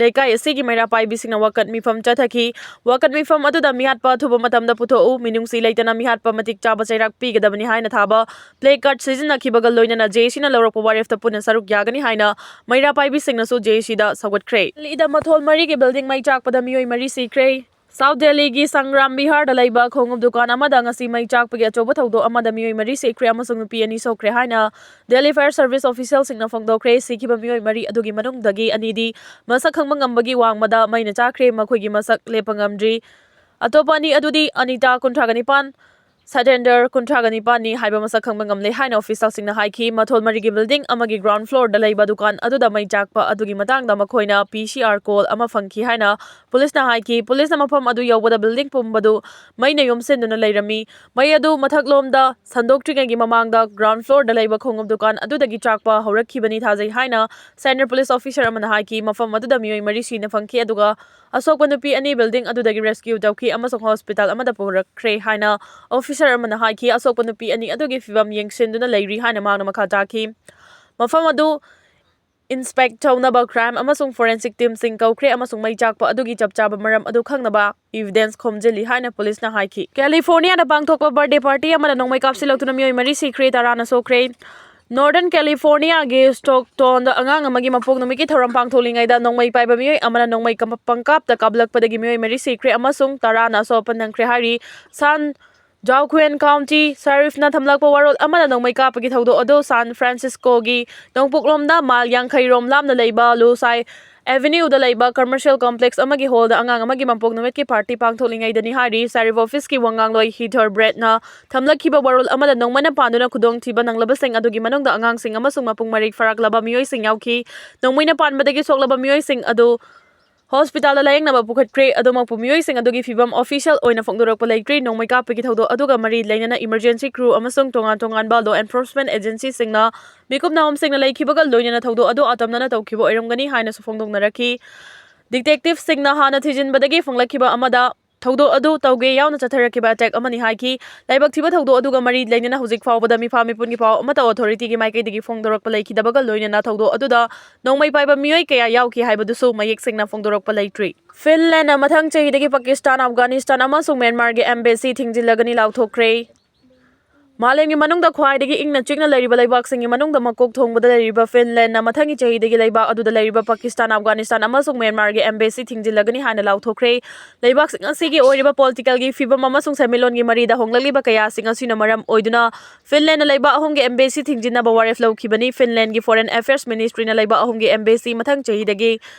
ꯂꯩꯀꯥꯏ ꯑꯁꯤꯒꯤ ꯃꯩꯔꯥ ꯄꯥꯏꯕꯤꯁꯤꯡꯅ ꯋꯥꯀꯠ ꯃꯤꯐꯝ ꯆꯠꯊꯈꯤ꯫ ꯋꯥꯀꯠ ꯃꯤꯐꯝ ꯑꯗꯨꯗ ꯃꯤꯍꯥꯠꯄ ꯑꯊꯨꯕ ꯃꯇꯝꯗ ꯄꯨꯊꯣꯛꯎ, ꯃꯤꯅꯨꯡꯁꯤ ꯂꯩꯇꯅ ꯃꯤꯍꯥꯠꯄ ꯃꯇꯤꯛ ꯆꯥꯕ ꯆꯩꯔꯥꯛ ꯄꯤꯒꯗꯕꯅꯤ ꯍꯥꯏꯅ ꯊꯥꯕ placard ꯁꯤꯖꯤꯟꯅꯈꯤꯕꯒ ꯂꯣꯏꯅꯅ J A Cꯅ ꯂꯧꯔꯛꯄ ꯋꯥꯔꯦꯞꯇ ꯄꯨꯟꯅ ꯁꯔꯨꯛ ꯌꯥꯒꯅꯤ ꯍꯥꯏꯅ ꯃꯩꯔꯥ ꯄꯥꯏꯕꯤꯁꯤꯡꯅꯁꯨ J A Cꯗ ꯁꯧꯒꯠꯈ꯭ꯔꯦ꯫ ꯗꯦꯜꯂꯤꯗ ꯃꯊꯣꯜ ꯃꯔꯤꯒꯤ building ꯃꯩ ꯆꯥꯛꯄꯗ ꯃꯤꯑꯣꯏ ꯃꯔꯤ ꯁꯤꯈ꯭ꯔꯦ꯫ South Delhiꯒꯤ ꯁꯪꯒ꯭ꯔꯥꯝ ꯕꯤꯍꯥꯔꯗ ꯂꯩꯕ ꯈꯣꯡꯎꯞ ꯗꯨꯀꯥꯟ ꯑꯃꯗ ꯉꯁꯤ ꯃꯩ ꯆꯥꯛꯄꯒꯤ ꯑꯆꯧꯕ ꯊꯧꯗꯣꯛ ꯑꯃꯗ ꯃꯤꯑꯣꯏ ꯃꯔꯤ ꯁꯤꯈ꯭ꯔꯦ ꯑꯃꯁꯨꯡ ꯅꯨꯄꯤ ꯑꯅꯤ ꯁꯣꯛꯈ꯭ꯔꯦ ꯍꯥꯏꯅ Delhi Fire Service officialꯁꯤꯡꯅ ꯐꯣꯡꯗꯣꯛꯈ꯭ꯔꯦ꯫ ꯁꯤꯈꯤꯕ ꯃꯤꯑꯣꯏ ꯃꯔꯤ ꯑꯗꯨꯒꯤ ꯃꯅꯨꯡꯗꯒꯤ ꯑꯅꯤꯗꯤ ꯃꯁꯛ ꯈꯪꯕ ꯉꯝꯕꯒꯤ ꯋꯥꯡꯃꯗ ꯃꯩꯅ ꯆꯥꯛꯈ꯭ꯔꯦ, ꯃꯈꯣꯏꯒꯤ ꯃꯁꯛ ꯂꯦꯞꯄ ꯉꯝꯗ꯭ꯔꯤ꯫ ꯑꯇꯣꯞꯄ ꯑꯅꯤ ꯑꯗꯨꯗꯤ ꯑꯅꯤꯇꯥ, ꯀꯨꯟꯊ꯭ꯔꯥꯒ ꯅꯤꯄꯥꯟ, ꯁꯇꯦꯟꯗꯔ, ꯀꯨꯟꯊ꯭ꯔꯥꯒ ꯅꯤꯄꯥꯟꯅꯤ ꯍꯥꯏꯕ ꯃꯁꯛ ꯈꯪꯕ ꯉꯝꯂꯦ ꯍꯥꯏꯅ officialꯁꯤꯡꯅ ꯍꯥꯏꯈꯤ꯫ ꯃꯊꯣꯜ ꯃꯔꯤꯒꯤ building ꯑꯃꯒꯤ ground floorꯗ ꯂꯩꯕ ꯗꯨꯀꯥꯟ ꯑꯗꯨꯗ ꯃꯩ ꯆꯥꯛꯄ ꯑꯗꯨꯒꯤ ꯃꯇꯥꯡꯗ ꯃꯈꯣꯏꯅ P C R call ꯑꯃ ꯐꯪꯈꯤ ꯍꯥꯏꯅ ꯄꯨꯂꯤꯁꯅ ꯍꯥꯏꯈꯤ꯫ ꯄꯨꯂꯤꯁꯅ ꯃꯐꯝ ꯑꯗꯨ ꯌꯧꯕꯗ building ꯄꯨꯝꯕꯗꯨ ꯃꯩꯅ ꯌꯣꯝꯁꯤꯟꯗꯨꯅ ꯂꯩꯔꯝꯃꯤ꯫ ꯃꯩ ꯑꯗꯨ ꯃꯊꯛꯂꯣꯝꯗ ꯁꯟꯗꯣꯛꯇ꯭ꯔꯤꯉꯩꯒꯤ ꯃꯃꯥꯡꯗ ground floorꯗ ꯂꯩꯕ ꯈꯣꯡꯎꯞ ꯗꯨꯀꯥꯟ ꯑꯗꯨꯗꯒꯤ ꯆꯥꯛꯄ ꯍꯧꯔꯛꯈꯤꯕꯅꯤ ꯊꯥꯖꯩ ꯍꯥꯏꯅ senior police officer ꯑꯃꯅ ꯍꯥꯏꯈꯤ꯫ ꯃꯐꯝ ꯑꯗꯨꯗ ꯃꯤꯑꯣꯏ ꯃꯔꯤ ꯁꯤꯅ ꯐꯪꯈꯤ, ꯑꯗꯨꯒ ꯑꯁꯣꯛꯄ ꯅꯨꯄꯤ ꯑꯅꯤ building ꯑꯗꯨꯗꯒꯤ rescue ꯇꯧꯈꯤ ꯑꯃꯁꯨꯡ hospital ꯑꯃꯗ ꯄꯨꯔꯛꯈ꯭ꯔꯦ ꯍꯥꯏꯅ officer ꯑꯃꯅ ꯍꯥꯏꯈꯤ꯫ ꯑꯁꯣꯛꯄ ꯅꯨꯄꯤ ꯑꯅꯤ ꯑꯗꯨꯒꯤ ꯐꯤꯚꯝ ꯌꯦꯡꯁꯤꯟꯗꯨꯅ ꯂꯩꯔꯤ ꯍꯥꯏꯅ ꯃꯍꯥꯛꯅ ꯃꯈꯥ ꯇꯥꯈꯤ꯫ ꯃꯐꯝ ꯑꯗꯨ inspect ꯇꯧꯅꯕ crime ꯑꯃꯁꯨꯡ forensic teamꯁꯤꯡ ꯀꯧꯈ꯭ꯔꯦ ꯑꯃꯁꯨꯡ ꯃꯩ ꯆꯥꯛꯄ ꯑꯗꯨꯒꯤ ꯆꯞ ꯆꯥꯕ ꯃꯔꯝ ꯑꯗꯨ ꯈꯪꯅꯕ evidence ꯈꯣꯝꯖꯤꯜꯂꯤ ꯍꯥꯏꯅ ꯄꯨꯂꯤꯁꯅ ꯍꯥꯏꯈꯤ꯫ Californiaꯗ ꯄꯥꯡꯊꯣꯛꯄ birthday party ꯑꯃꯗ ꯅꯣꯡꯃꯩ ꯀꯥꯞꯁꯤꯜꯂꯛꯇꯨꯅ ꯃꯤꯑꯣꯏ ꯃꯔꯤ ꯁꯤꯈ꯭ꯔꯦ, ꯇꯔꯥꯅ ꯁꯣꯛꯈ꯭ꯔꯦ꯫ Northern Californiaꯒꯤ Stocktonꯗ ꯑꯉꯥꯡ ꯑꯃꯒꯤ ꯃꯄꯣꯛ ꯅꯨꯃꯤꯠꯀꯤ ꯊꯧꯔꯝ ꯄꯥꯡꯊꯣꯛꯂꯤꯉꯩꯗ ꯅꯣꯡꯃꯩ ꯄꯥꯏꯕ ꯃꯤꯑꯣꯏ ꯑꯃꯅ ꯅꯣꯡꯃꯩ ꯀꯝ-, ꯄꯪꯀꯥꯞꯇ ꯀꯥꯞꯂꯛꯄꯗꯒꯤ ꯃꯤꯑꯣꯏ ꯃꯔꯤ ꯁꯤꯈ꯭ꯔꯦ ꯑꯃꯁꯨꯡ ꯇꯔꯥꯅ ꯑꯁꯣꯛ ꯑꯄꯟ ꯅꯪꯈ꯭ꯔꯦ ꯍꯥꯏꯔꯤ꯫ San Joaquin County Sheriffꯅ ꯊꯝꯂꯛꯄ ꯋꯥꯔꯣꯜ ꯑꯃꯅ ꯅꯣꯡꯃꯩ ꯀꯥꯞꯄꯒꯤ ꯊꯧꯗꯣꯛ ꯑꯗꯨ San Franciscoꯒꯤ ꯅꯣꯡꯄꯣꯛꯂꯣꯝꯗ mile ꯌꯥꯡꯈꯩ ꯔꯣꯝ ꯂꯥꯞꯅ ꯂꯩꯕ ꯂꯨꯁꯥꯏ Avenue ꯗ ꯂꯩꯕ commercial complex ꯑꯃꯒꯤ hall ꯗ ꯑꯉꯥꯡ ꯑꯃꯒꯤ ꯃꯄꯣꯛ ꯅꯨꯃꯤꯠꯀꯤ party ꯄꯥꯡꯊꯣꯛꯂꯤꯉꯩꯗꯅꯤ ꯍꯥꯏꯔꯤ꯫ ꯆꯥꯏꯔꯤꯕ office ꯀꯤ ꯋꯥ ꯉꯥꯡꯂꯣꯏ Heather Brett ꯅ ꯊꯝꯂꯛꯈꯤꯕ ꯋꯥꯔꯣꯜ ꯑꯃꯗ ꯅꯣꯡꯃꯩꯅ ꯄꯥꯟꯗꯨꯅ ꯈꯨꯗꯣꯡꯊꯤꯕ ꯅꯪꯂꯕꯁꯤꯡ ꯑꯗꯨꯒꯤ ꯃꯅꯨꯡꯗ ꯑꯉꯥꯡꯁꯤꯡ ꯑꯃꯁꯨꯡ ꯃꯄꯨꯡ ꯃꯔꯩ ꯐꯥꯔꯛꯂꯕ ꯃꯤꯑꯣꯏꯁꯤꯡ ꯌꯥꯎꯈꯤ꯫ ꯅꯣꯡꯃꯩꯅ ꯄꯥꯟꯕꯗꯒꯤ ꯁꯣꯛꯂꯕ ꯃꯤꯑꯣꯏꯁꯤꯡ ꯑꯗꯨ hospital ꯗ ꯂꯥꯌꯦꯡꯅꯕ ꯄꯨꯈꯠꯈ꯭ꯔꯦ꯫ ꯑꯗꯨꯃꯛꯄꯨ ꯃꯤꯑꯣꯏꯁꯤꯡ ꯑꯗꯨꯒꯤ ꯐꯤꯕꯝ official ꯑꯣꯏꯅ ꯐꯣꯡꯗꯣꯔꯛꯄ ꯂꯩꯇ꯭ꯔꯤ꯫ ꯅꯣꯡꯃꯩ ꯀꯥꯞꯄꯒꯤ ꯊꯧꯗꯣꯛ ꯑꯗꯨꯒ ꯃꯔꯤ ꯂꯩꯅꯅ emergency crew ꯑꯃꯁꯨꯡ ꯇꯣꯉꯥꯟ ꯇꯣꯉꯥꯟꯕ law enforcement agency ꯁꯤꯡꯅ ꯃꯤꯀꯨꯞ ꯅꯥꯍꯣꯝꯁꯤꯡꯅ ꯂꯩꯈꯤꯕꯒ ꯂꯣꯏꯅꯅ ꯊꯧꯗꯣꯛ ꯑꯗꯨ ꯑꯇꯝꯅꯅ ꯇꯧꯈꯤꯕ ꯑꯣꯏꯔꯝꯒꯅꯤ ꯍꯥꯏꯅꯁꯨ ꯐꯣꯡꯗꯣꯛꯅꯔꯛꯈꯤ꯫ Detective ꯁꯤꯡꯅ ꯍꯥꯟꯅ ꯊꯤꯖꯤꯟꯕꯗꯒꯤ ꯐꯪꯂꯛꯈꯤꯕ ꯑꯃꯗ ꯊꯧꯗꯣꯛ ꯑꯗꯨ ꯇꯧꯒꯦ ꯌꯥꯎꯅ ꯆꯠꯊꯔꯛꯈꯤꯕ attack ꯑꯃꯅꯤ ꯍꯥꯏꯈꯤ꯫ ꯂꯥꯏꯕꯛ ꯊꯤꯕ ꯊꯧꯗꯣꯛ ꯑꯗꯨꯒ ꯃꯔꯤ ꯂꯩꯅꯅ ꯍꯧꯖꯤꯛ ꯐꯥꯎꯕꯗ ꯃꯤꯐꯥ ꯃꯤꯄꯨꯟꯒꯤ ꯄꯥꯎ ꯑꯃꯠꯇ authority ꯒꯤ ꯃꯥꯏꯀꯩꯗꯒꯤ ꯐꯣꯡꯗꯣꯔꯛꯄ ꯂꯩꯈꯤꯗꯕꯒ ꯂꯣꯏꯅꯅ ꯊꯧꯗꯣꯛ ꯑꯗꯨꯗ ꯅꯣꯡꯃꯩ ꯄꯥꯏꯕ ꯃꯤꯑꯣꯏ ꯀꯌꯥ ꯌꯥꯎꯈꯤ ꯍꯥꯏꯕꯗꯨꯁꯨ ꯃꯌꯦꯛ ꯁꯦꯡꯅ ꯐꯣꯡꯗꯣꯔꯛꯄ ꯂꯩꯇ꯭ꯔꯤ꯫ ꯐꯤꯟꯂꯦꯟꯗꯅ ꯃꯊꯪ ꯆꯍꯤꯗꯒꯤ ꯄꯥꯀꯤꯁꯇꯥꯟ, ꯑꯐꯒꯥꯅꯤꯁꯇꯥꯟ ꯑꯃꯁꯨꯡ ꯃ꯭ꯌꯥꯟꯃꯥꯔꯒꯤ embassy ꯊꯤꯡꯖꯤꯜꯂꯒꯅꯤ ꯂꯥꯎꯊꯣꯛꯈ꯭ꯔꯦ꯫ ꯃꯥꯂꯦꯝꯒꯤ ꯃꯅꯨꯡꯗ ꯈ꯭ꯋꯥꯏꯗꯒꯤ ꯏꯪꯅ ꯆꯤꯛꯅ ꯂꯩꯔꯤꯕ ꯂꯩꯕꯥꯛꯁꯤꯡꯒꯤ ꯃꯅꯨꯡꯗ ꯃꯀꯣꯛ ꯊꯣꯡꯕꯗ ꯂꯩꯔꯤꯕ ꯐꯤꯟꯂꯦꯟꯗꯅ ꯃꯊꯪꯒꯤ ꯆꯍꯤꯗꯒꯤ ꯂꯩꯕꯥꯛ ꯑꯗꯨꯗ ꯂꯩꯔꯤꯕ ꯄꯥꯀꯤꯁꯇꯥꯟ, ꯑꯐꯒꯥꯅꯤꯁꯇꯥꯟ ꯑꯃꯁꯨꯡ ꯃ꯭ꯌꯥꯟꯃꯥꯔꯒꯤ embassy ꯊꯤꯡꯖꯤꯜꯂꯒꯅꯤ ꯍꯥꯏꯅ ꯂꯥꯎꯊꯣꯛꯈ꯭ꯔꯦ꯫ ꯂꯩꯕꯥꯛꯁꯤꯡ ꯑꯁꯤꯒꯤ ꯑꯣꯏꯔꯤꯕ political ꯒꯤ ꯐꯤꯕꯝ ꯑꯃꯁꯨꯡ ꯁꯦꯟꯃꯤꯠꯂꯣꯟꯒꯤ ꯃꯔꯤꯗ ꯍꯣꯡꯂꯛꯂꯤꯕ ꯀꯌꯥꯁꯤꯡ ꯑꯁꯤꯅ ꯃꯔꯝ ꯑꯣꯏꯗꯨꯅ ꯐꯤꯟꯂꯦꯟꯗꯅ ꯂꯩꯕꯥꯛ ꯑꯍꯨꯝꯒꯤ embassy ꯊꯤꯡꯖꯤꯟꯅꯕ ꯋꯥꯔꯦꯞ ꯂꯧꯈꯤꯕꯅꯤ꯫ ꯐꯤꯟꯂꯦꯟꯗꯒꯤ Foreign Affairs Ministry ꯅ ꯂꯩꯕꯥꯛ ꯑꯍꯨꯝꯒꯤ embassy ꯃꯊꯪ ꯆꯍꯤꯗꯒꯤ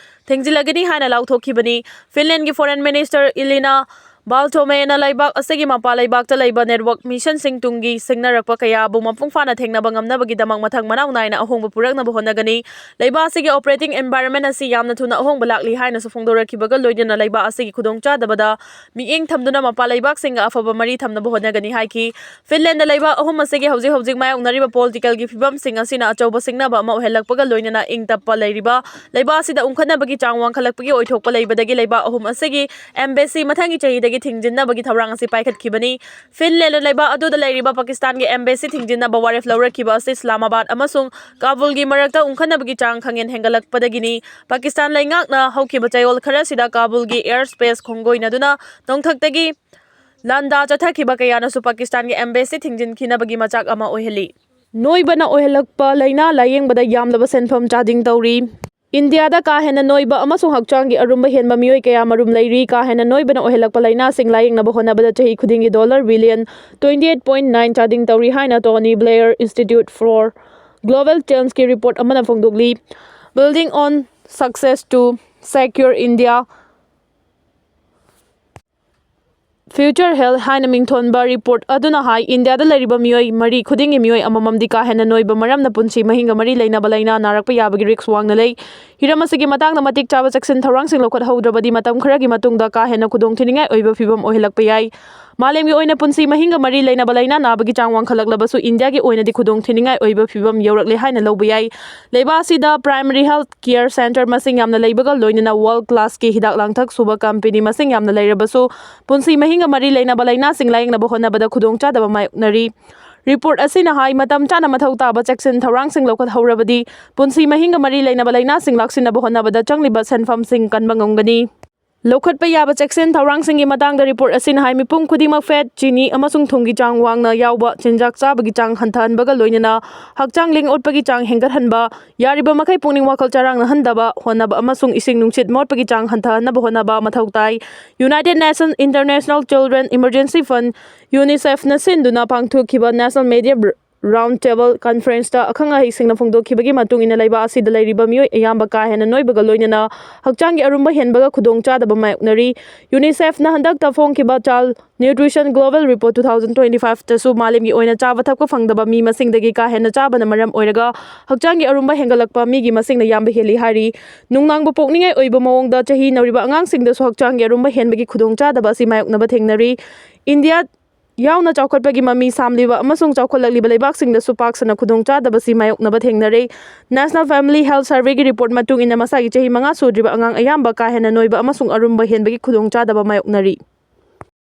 ꯊꯤꯡꯖꯤꯜꯂꯒꯅꯤ ꯍꯥꯏꯅ ꯂꯥꯎꯊꯣꯛꯈꯤꯕꯅꯤ꯫ ꯐꯤꯟꯂꯦꯟꯗꯒꯤ Foreign Minister Elina Valtonen ꯅ ꯂꯩꯕꯥꯛ ꯑꯁꯤꯒꯤ ꯃꯄꯥꯟ ꯂꯩꯕꯥꯛꯇ ꯂꯩꯕ network mission ꯁꯤꯡ ꯇꯨꯡꯒꯤ ꯁꯤꯡꯅꯔꯛꯄ ꯀꯌꯥꯕꯨ ꯃꯄꯨꯡ ꯐꯥꯅ ꯊꯦꯡꯅꯕ ꯉꯝꯅꯕꯒꯤꯗꯃꯛ ꯃꯊꯪ ꯃꯅꯥꯎ ꯅꯥꯏꯅ ꯑꯍꯣꯡꯕ ꯄꯨꯔꯛꯅꯕ ꯍꯣꯠꯅꯒꯅꯤ꯫ ꯂꯩꯕꯥꯛ ꯑꯁꯤꯒꯤ operating environment ꯑꯁꯤ ꯌꯥꯝꯅ ꯊꯨꯅ ꯑꯍꯣꯡꯕ ꯂꯥꯛꯂꯤ ꯍꯥꯏꯅꯁꯨ ꯐꯣꯡꯗꯣꯔꯛꯈꯤꯕꯒ ꯂꯣꯏꯅꯅ ꯂꯩꯕꯥꯛ ꯑꯁꯤꯒꯤ ꯈꯨꯗꯣꯡꯆꯥꯗꯕꯗ ꯃꯤꯠꯌꯦꯡ ꯊꯝꯗꯨꯅ ꯃꯄꯥꯟ ꯂꯩꯕꯥꯛꯁꯤꯡꯒ ꯑꯐꯕ ꯃꯔꯤ ꯊꯝꯅꯕ ꯍꯣꯠꯅꯒꯅꯤ ꯍꯥꯏꯈꯤ꯫ ꯐꯤꯟꯂꯦꯟꯗ ꯂꯩꯕꯥꯛ ꯑꯍꯨꯝ ꯑꯁꯤꯒꯤ ꯍꯧꯖꯤꯛ ꯍꯧꯖꯤꯛ ꯃꯥꯌꯣꯛꯅꯔꯤꯕ political ꯒꯤ ꯐꯤꯕꯝꯁꯤꯡ ꯑꯁꯤꯅ ꯑꯆꯧꯕ ꯁꯤꯡꯅꯕ ꯑꯃ ꯑꯣꯏꯍꯜꯂꯛꯄꯒ ꯂꯣꯏꯅꯅ ꯏꯪ ꯇꯞꯄ ꯂꯩꯔꯤꯕ ꯂꯩꯕꯥꯛ ꯑꯁꯤꯗ ꯎꯪꯈꯠꯅꯕꯒꯤ ꯆꯥꯡ ꯋꯥꯡꯈꯠꯂꯛꯄꯒꯤ ꯑꯣꯏꯊꯣꯛꯄ ꯂꯩꯕꯗꯒꯤ ꯂꯩꯕꯥꯛ ꯑꯍꯨꯝ ꯑꯁꯤꯒꯤ embassy ꯃꯊꯪꯒꯤ ꯆꯍꯤꯗꯒꯤ ꯊꯤꯡꯖꯤꯟꯅꯕꯒꯤ ꯊꯧꯔꯥꯡ ꯑꯁꯤ ꯄꯥꯏꯈꯠꯈꯤꯕꯅꯤ꯫ ꯐꯤꯟꯂꯦꯟꯗ ꯂꯩꯕꯥꯛ ꯑꯗꯨꯗ ꯂꯩꯔꯤꯕ ꯄꯥꯀꯤꯁꯇꯥꯟꯒꯤ embassy ꯊꯤꯡꯖꯤꯟꯅꯕ ꯋꯥꯔꯦꯞ ꯂꯧꯔꯛꯈꯤꯕ ꯑꯁꯤ ꯏꯁꯂꯥꯃꯥꯕꯥꯗ ꯑꯃꯁꯨꯡ ꯀꯥꯕꯨꯜꯒꯤ ꯃꯔꯛꯇ ꯎꯪꯈꯠꯅꯕꯒꯤ ꯆꯥꯡ ꯈꯪꯍꯦꯟ ꯍꯦꯟꯒꯠꯂꯛꯄꯗꯒꯤꯅꯤ꯫ ꯄꯥꯀꯤꯁꯇꯥꯟ ꯂꯩꯉꯥꯛꯅ ꯍꯧꯈꯤꯕ ꯆꯌꯣꯜ ꯈꯔꯁꯤꯗ ꯀꯥꯕꯨꯜꯒꯤ air space ꯈꯣꯡꯒꯣꯏꯅꯗꯨꯅ ꯅꯣꯡꯊꯛꯇꯒꯤ ꯂꯥꯟꯗꯥ ꯆꯠꯊꯈꯤꯕ ꯀꯌꯥꯅꯁꯨ ꯄꯥꯀꯤꯁꯇꯥꯟꯒꯤ embassy ꯊꯤꯡꯖꯤꯟꯈꯤꯅꯕꯒꯤ ꯃꯆꯥꯛ ꯑꯃ ꯑꯣꯏꯍꯜꯂꯤ꯫ ꯅꯣꯏꯕꯅ ꯑꯣꯏꯍꯜꯂꯛꯄ ꯂꯥꯏꯅꯥ ꯂꯥꯌꯦꯡꯕꯗ ꯌꯥꯝꯂꯕ ꯁꯦꯟꯐꯝ charging ꯇꯧꯔꯤ꯫ ꯏꯟꯗꯤꯌꯥꯗ ꯀꯥ ꯍꯦꯟꯅ ꯅꯣꯏꯕ ꯑꯃꯁꯨꯡ ꯍꯛꯆꯥꯡꯒꯤ ꯑꯔꯨꯝꯕ ꯍꯦꯟꯕ ꯃꯤꯑꯣꯏ ꯀꯌꯥ ꯃꯔꯨꯝ ꯂꯩꯔꯤ꯫ ꯀꯥ ꯍꯦꯟꯅ ꯅꯣꯏꯕꯅ ꯑꯣꯏꯍꯜꯂꯛꯄ ꯂꯥꯏꯅꯥꯁꯤꯡ ꯂꯥꯌꯦꯡꯅꯕ ꯍꯣꯠꯅꯕꯗ ꯆꯍꯤ ꯈꯨꯗꯤꯡꯒꯤ dollar billion twenty eight point nine charging ꯇꯧꯔꯤ ꯍꯥꯏꯅ Tony Blair Institute for Global Change ꯀꯤ report ꯑꯃꯅ ꯐꯣꯡꯗꯣꯛꯂꯤ꯫ Building on Success to Secure India Future Health ꯍꯥꯏꯅ ꯃꯤꯡꯊꯣꯟꯕ ꯔꯤꯄꯣꯔꯠ ꯑꯗꯨꯅ ꯍꯥꯏ, ꯏꯟꯗꯤꯌꯥꯗ ꯂꯩꯔꯤꯕ ꯃꯤꯑꯣꯏ ꯃꯔꯤ ꯈꯨꯗꯤꯡꯒꯤ ꯃꯤꯑꯣꯏ ꯑꯃꯃꯝꯗꯤ ꯀꯥ ꯍꯦꯟꯅ ꯅꯣꯏꯕ ꯃꯔꯝꯅ ꯄꯨꯟꯁꯤ ꯃꯍꯤꯡꯒ ꯃꯔꯤ ꯂꯩꯅꯕ ꯂꯥꯏꯅꯥ ꯅꯥꯔꯛꯄ ꯌꯥꯕꯒꯤ ꯔꯤꯁ꯭ꯛ ꯋꯥꯡꯅ ꯂꯩ꯫ ꯍꯤꯔꯝ ꯑꯁꯤꯒꯤ ꯃꯇꯥꯡꯗ ꯃꯇꯤꯛ ꯆꯥꯕ ꯆꯦꯛꯁꯤꯟ ꯊꯧꯔꯥꯡꯁꯤꯡ ꯂꯧꯈꯠꯍꯧꯗ꯭ꯔꯕꯗꯤ ꯃꯇꯝ ꯈꯔꯒꯤ ꯃꯇꯨꯡꯗ ꯀꯥ ꯍꯦꯟꯅ ꯈꯨꯗꯣꯡꯊꯤꯅꯤꯡꯉꯥꯏ ꯑꯣꯏꯕ ꯐꯤꯕꯝ ꯑꯣꯏꯍꯜꯂꯛꯄ ꯌꯥꯏ꯫ ꯃꯥꯂꯦꯝꯒꯤ ꯑꯣꯏꯅ ꯄꯨꯟꯁꯤ ꯃꯍꯤꯡꯒ ꯃꯔꯤ ꯂꯩꯅꯕ ꯂꯥꯏꯅꯥ ꯅꯥꯕꯒꯤ ꯆꯥꯡ ꯋꯥꯡꯈꯠꯂꯛꯂꯕꯁꯨ ꯏꯟꯗꯤꯌꯥꯒꯤ ꯑꯣꯏꯅꯗꯤ ꯈꯨꯗꯣꯡꯊꯤꯅꯤꯡꯉꯥꯏ ꯑꯣꯏꯕ ꯐꯤꯕꯝ ꯌꯧꯔꯛꯂꯦ ꯍꯥꯏꯅ ꯂꯧꯕ ꯌꯥꯏ꯫ ꯂꯩꯕꯥꯛ ꯑꯁꯤꯗ Primary Health Care Centre ꯃꯁꯤꯡ ꯌꯥꯝꯅ ꯂꯩꯕꯒ ꯂꯣꯏꯅꯅ ꯋꯥꯔꯜꯗ ꯀ꯭ꯂꯥꯁꯀꯤ ꯍꯤꯗꯥꯛ ꯂꯥꯡꯊꯛ ꯁꯨꯕ ꯀꯝꯄꯦꯅꯤ ꯃꯁꯤꯡ ꯌꯥꯝꯅ ꯂꯩꯔꯕꯁꯨ ꯄꯨꯟꯁꯤ ꯃꯍꯤꯡꯒ ꯃꯔꯤ ꯂꯩꯅꯕ ꯂꯥꯏꯅꯥꯁꯤꯡ ꯂꯥꯌꯦꯡꯅꯕ ꯍꯣꯠꯅꯕꯗ ꯈꯨꯗꯣꯡꯆꯥꯗꯕ ꯃꯥꯌꯣꯛꯅꯔꯤ꯫ ꯔꯤꯄꯣꯔꯠ ꯑꯁꯤꯅ ꯍꯥꯏ, ꯃꯇꯝ ꯆꯥꯅ ꯃꯊꯧ ꯇꯥꯕ ꯆꯦꯛꯁꯤꯟ ꯊꯧꯔꯥꯡꯁꯤꯡ ꯂꯧꯈꯠꯍꯧꯔꯕꯗꯤ ꯄꯨꯟꯁꯤ ꯃꯍꯤꯡꯒ ꯃꯔꯤ ꯂꯩꯅꯕ ꯂꯥꯏꯅꯥꯁꯤꯡ ꯂꯥꯛꯁꯤꯟꯅꯕ ꯍꯣꯠꯅꯕꯗ ꯆꯪꯂꯤꯕ ꯁꯦꯟꯐꯝꯁꯤꯡ ꯀꯟꯕ ꯉꯝꯒꯅꯤ꯫ ꯂꯧꯈꯠꯄ ꯌꯥꯕ ꯆꯦꯛꯁꯤꯟ ꯊꯧꯔꯥꯡꯁꯤꯡꯒꯤ ꯃꯇꯥꯡꯗ ꯔꯤꯄꯣꯔꯠ ꯑꯁꯤꯅ ꯍꯥꯏ, ꯃꯤꯄꯨꯝ ꯈꯨꯗꯤꯡꯃꯛ ꯐꯦꯠ, ꯆꯤꯅꯤ ꯑꯃꯁꯨꯡ ꯊꯨꯝꯒꯤ ꯆꯥꯡ ꯋꯥꯡꯅ ꯌꯥꯎꯕ ꯆꯤꯟꯖꯥꯛ ꯆꯥꯕꯒꯤ ꯆꯥꯡ ꯍꯟꯊꯍꯟꯕꯒ ꯂꯣꯏꯅꯅ ꯍꯛꯆꯥꯡ ꯂꯦꯡ ꯑꯣꯠꯄꯒꯤ ꯆꯥꯡ ꯍꯦꯟꯒꯠꯍꯟꯕ, ꯌꯥꯔꯤꯕ ꯃꯈꯩ ꯄꯨꯛꯅꯤꯡ ꯋꯥꯈꯜ ꯆꯔꯥꯡꯅꯍꯟꯗꯕ ꯍꯣꯠꯅꯕ ꯑꯃꯁꯨꯡ ꯏꯁꯤꯡ ꯅꯨꯡꯁꯤꯠ ꯃꯣꯠꯄꯒꯤ ꯆꯥꯡ ꯍꯟꯊꯍꯟꯅꯕ ꯍꯣꯠꯅꯕ ꯃꯊꯧ ꯇꯥꯏ꯫ United Nations International Children Emergency Fund, UNICEFꯅ ꯁꯤꯟꯗꯨꯅ ꯄꯥꯡꯊꯣꯛꯈꯤꯕ National Media Round Table Conferenceꯇ ꯑꯈꯪ ꯑꯍꯩꯁꯤꯡꯅ ꯐꯣꯡꯗꯣꯛꯈꯤꯕꯒꯤ ꯃꯇꯨꯡ ꯏꯟꯅ, ꯂꯩꯕꯥꯛ ꯑꯁꯤꯗ ꯂꯩꯔꯤꯕ ꯃꯤꯑꯣꯏ ꯑꯌꯥꯝꯕ ꯀꯥ ꯍꯦꯟꯅ ꯅꯣꯏꯕꯒ ꯂꯣꯏꯅꯅ ꯍꯛꯆꯥꯡꯒꯤ ꯑꯔꯨꯝꯕ ꯍꯦꯟꯕꯒ ꯈꯨꯗꯣꯡꯆꯥꯗꯕ ꯃꯥꯌꯣꯛꯅꯔꯤ꯫ UNICEFꯅ ꯍꯟꯗꯛꯇ ꯐꯣꯡꯈꯤꯕ Child Nutrition Global Report two thousand twenty fiveꯇꯁꯨ ꯃꯥꯂꯦꯝꯒꯤ ꯑꯣꯏꯅ ꯆꯥꯕ ꯊꯛꯄ ꯐꯪꯗꯕ ꯃꯤ ꯃꯁꯤꯡꯗꯒꯤ ꯀꯥ ꯍꯦꯟꯅ ꯆꯥꯕꯅ ꯃꯔꯝ ꯑꯣꯏꯔꯒ ꯍꯛꯆꯥꯡꯒꯤ ꯑꯔꯨꯝꯕ ꯍꯦꯟꯒꯠꯂꯛꯄ ꯃꯤꯒꯤ ꯃꯁꯤꯡꯅ ꯌꯥꯝꯕ ꯍꯦꯜꯂꯤ ꯍꯥꯏꯔꯤ꯫ ꯅꯨꯡꯅꯥꯡꯕ ꯄꯣꯛꯅꯤꯡꯉꯥꯏ ꯑꯣꯏꯕ ꯃꯑꯣꯡꯗ ꯆꯍꯤ ꯅꯧꯔꯤꯕ ꯑꯉꯥꯡꯁꯤꯡꯗꯁꯨ ꯍꯛꯆꯥꯡꯒꯤ ꯑꯔꯨꯝꯕ ꯍꯦꯟꯕꯒꯤ ꯈꯨꯗꯣꯡꯆꯥꯗꯕ ꯑꯁꯤ ꯃꯥꯌꯣꯛꯅꯕ ꯊꯦꯡꯅꯔꯤ꯫ ꯏꯟꯗꯤꯌꯥ ꯌꯥꯎꯅ ꯆꯥꯎꯈꯠꯄꯒꯤ ꯃꯃꯤ ꯁꯥꯝꯂꯤꯕ ꯑꯃꯁꯨꯡ ꯆꯥꯎꯈꯠꯂꯛꯂꯤꯕ ꯂꯩꯕꯥꯛꯁꯤꯡꯗꯁꯨ ꯄꯥꯛ ꯁꯟꯅ ꯈꯨꯗꯣꯡꯆꯥꯗꯕꯁꯤ ꯃꯥꯌꯣꯛꯅꯕ ꯊꯦꯡꯅꯔꯦ꯫ National Family Health Surveyꯒꯤ ꯔꯤꯄꯣꯔꯠ ꯃꯇꯨꯡ ꯏꯟꯅ, ꯃꯁꯥꯒꯤ ꯆꯍꯤ ꯃꯉꯥ ꯁꯨꯗ꯭ꯔꯤꯕ ꯑꯉꯥꯡ ꯑꯌꯥꯝꯕ ꯀꯥ ꯍꯦꯟꯅ ꯅꯣꯏꯕ ꯑꯃꯁꯨꯡ ꯑꯔꯨꯝꯕ ꯍꯦꯟꯕꯒꯤ ꯈꯨꯗꯣꯡꯆꯥꯗꯕ ꯃꯥꯌꯣꯛꯅꯔꯤ꯫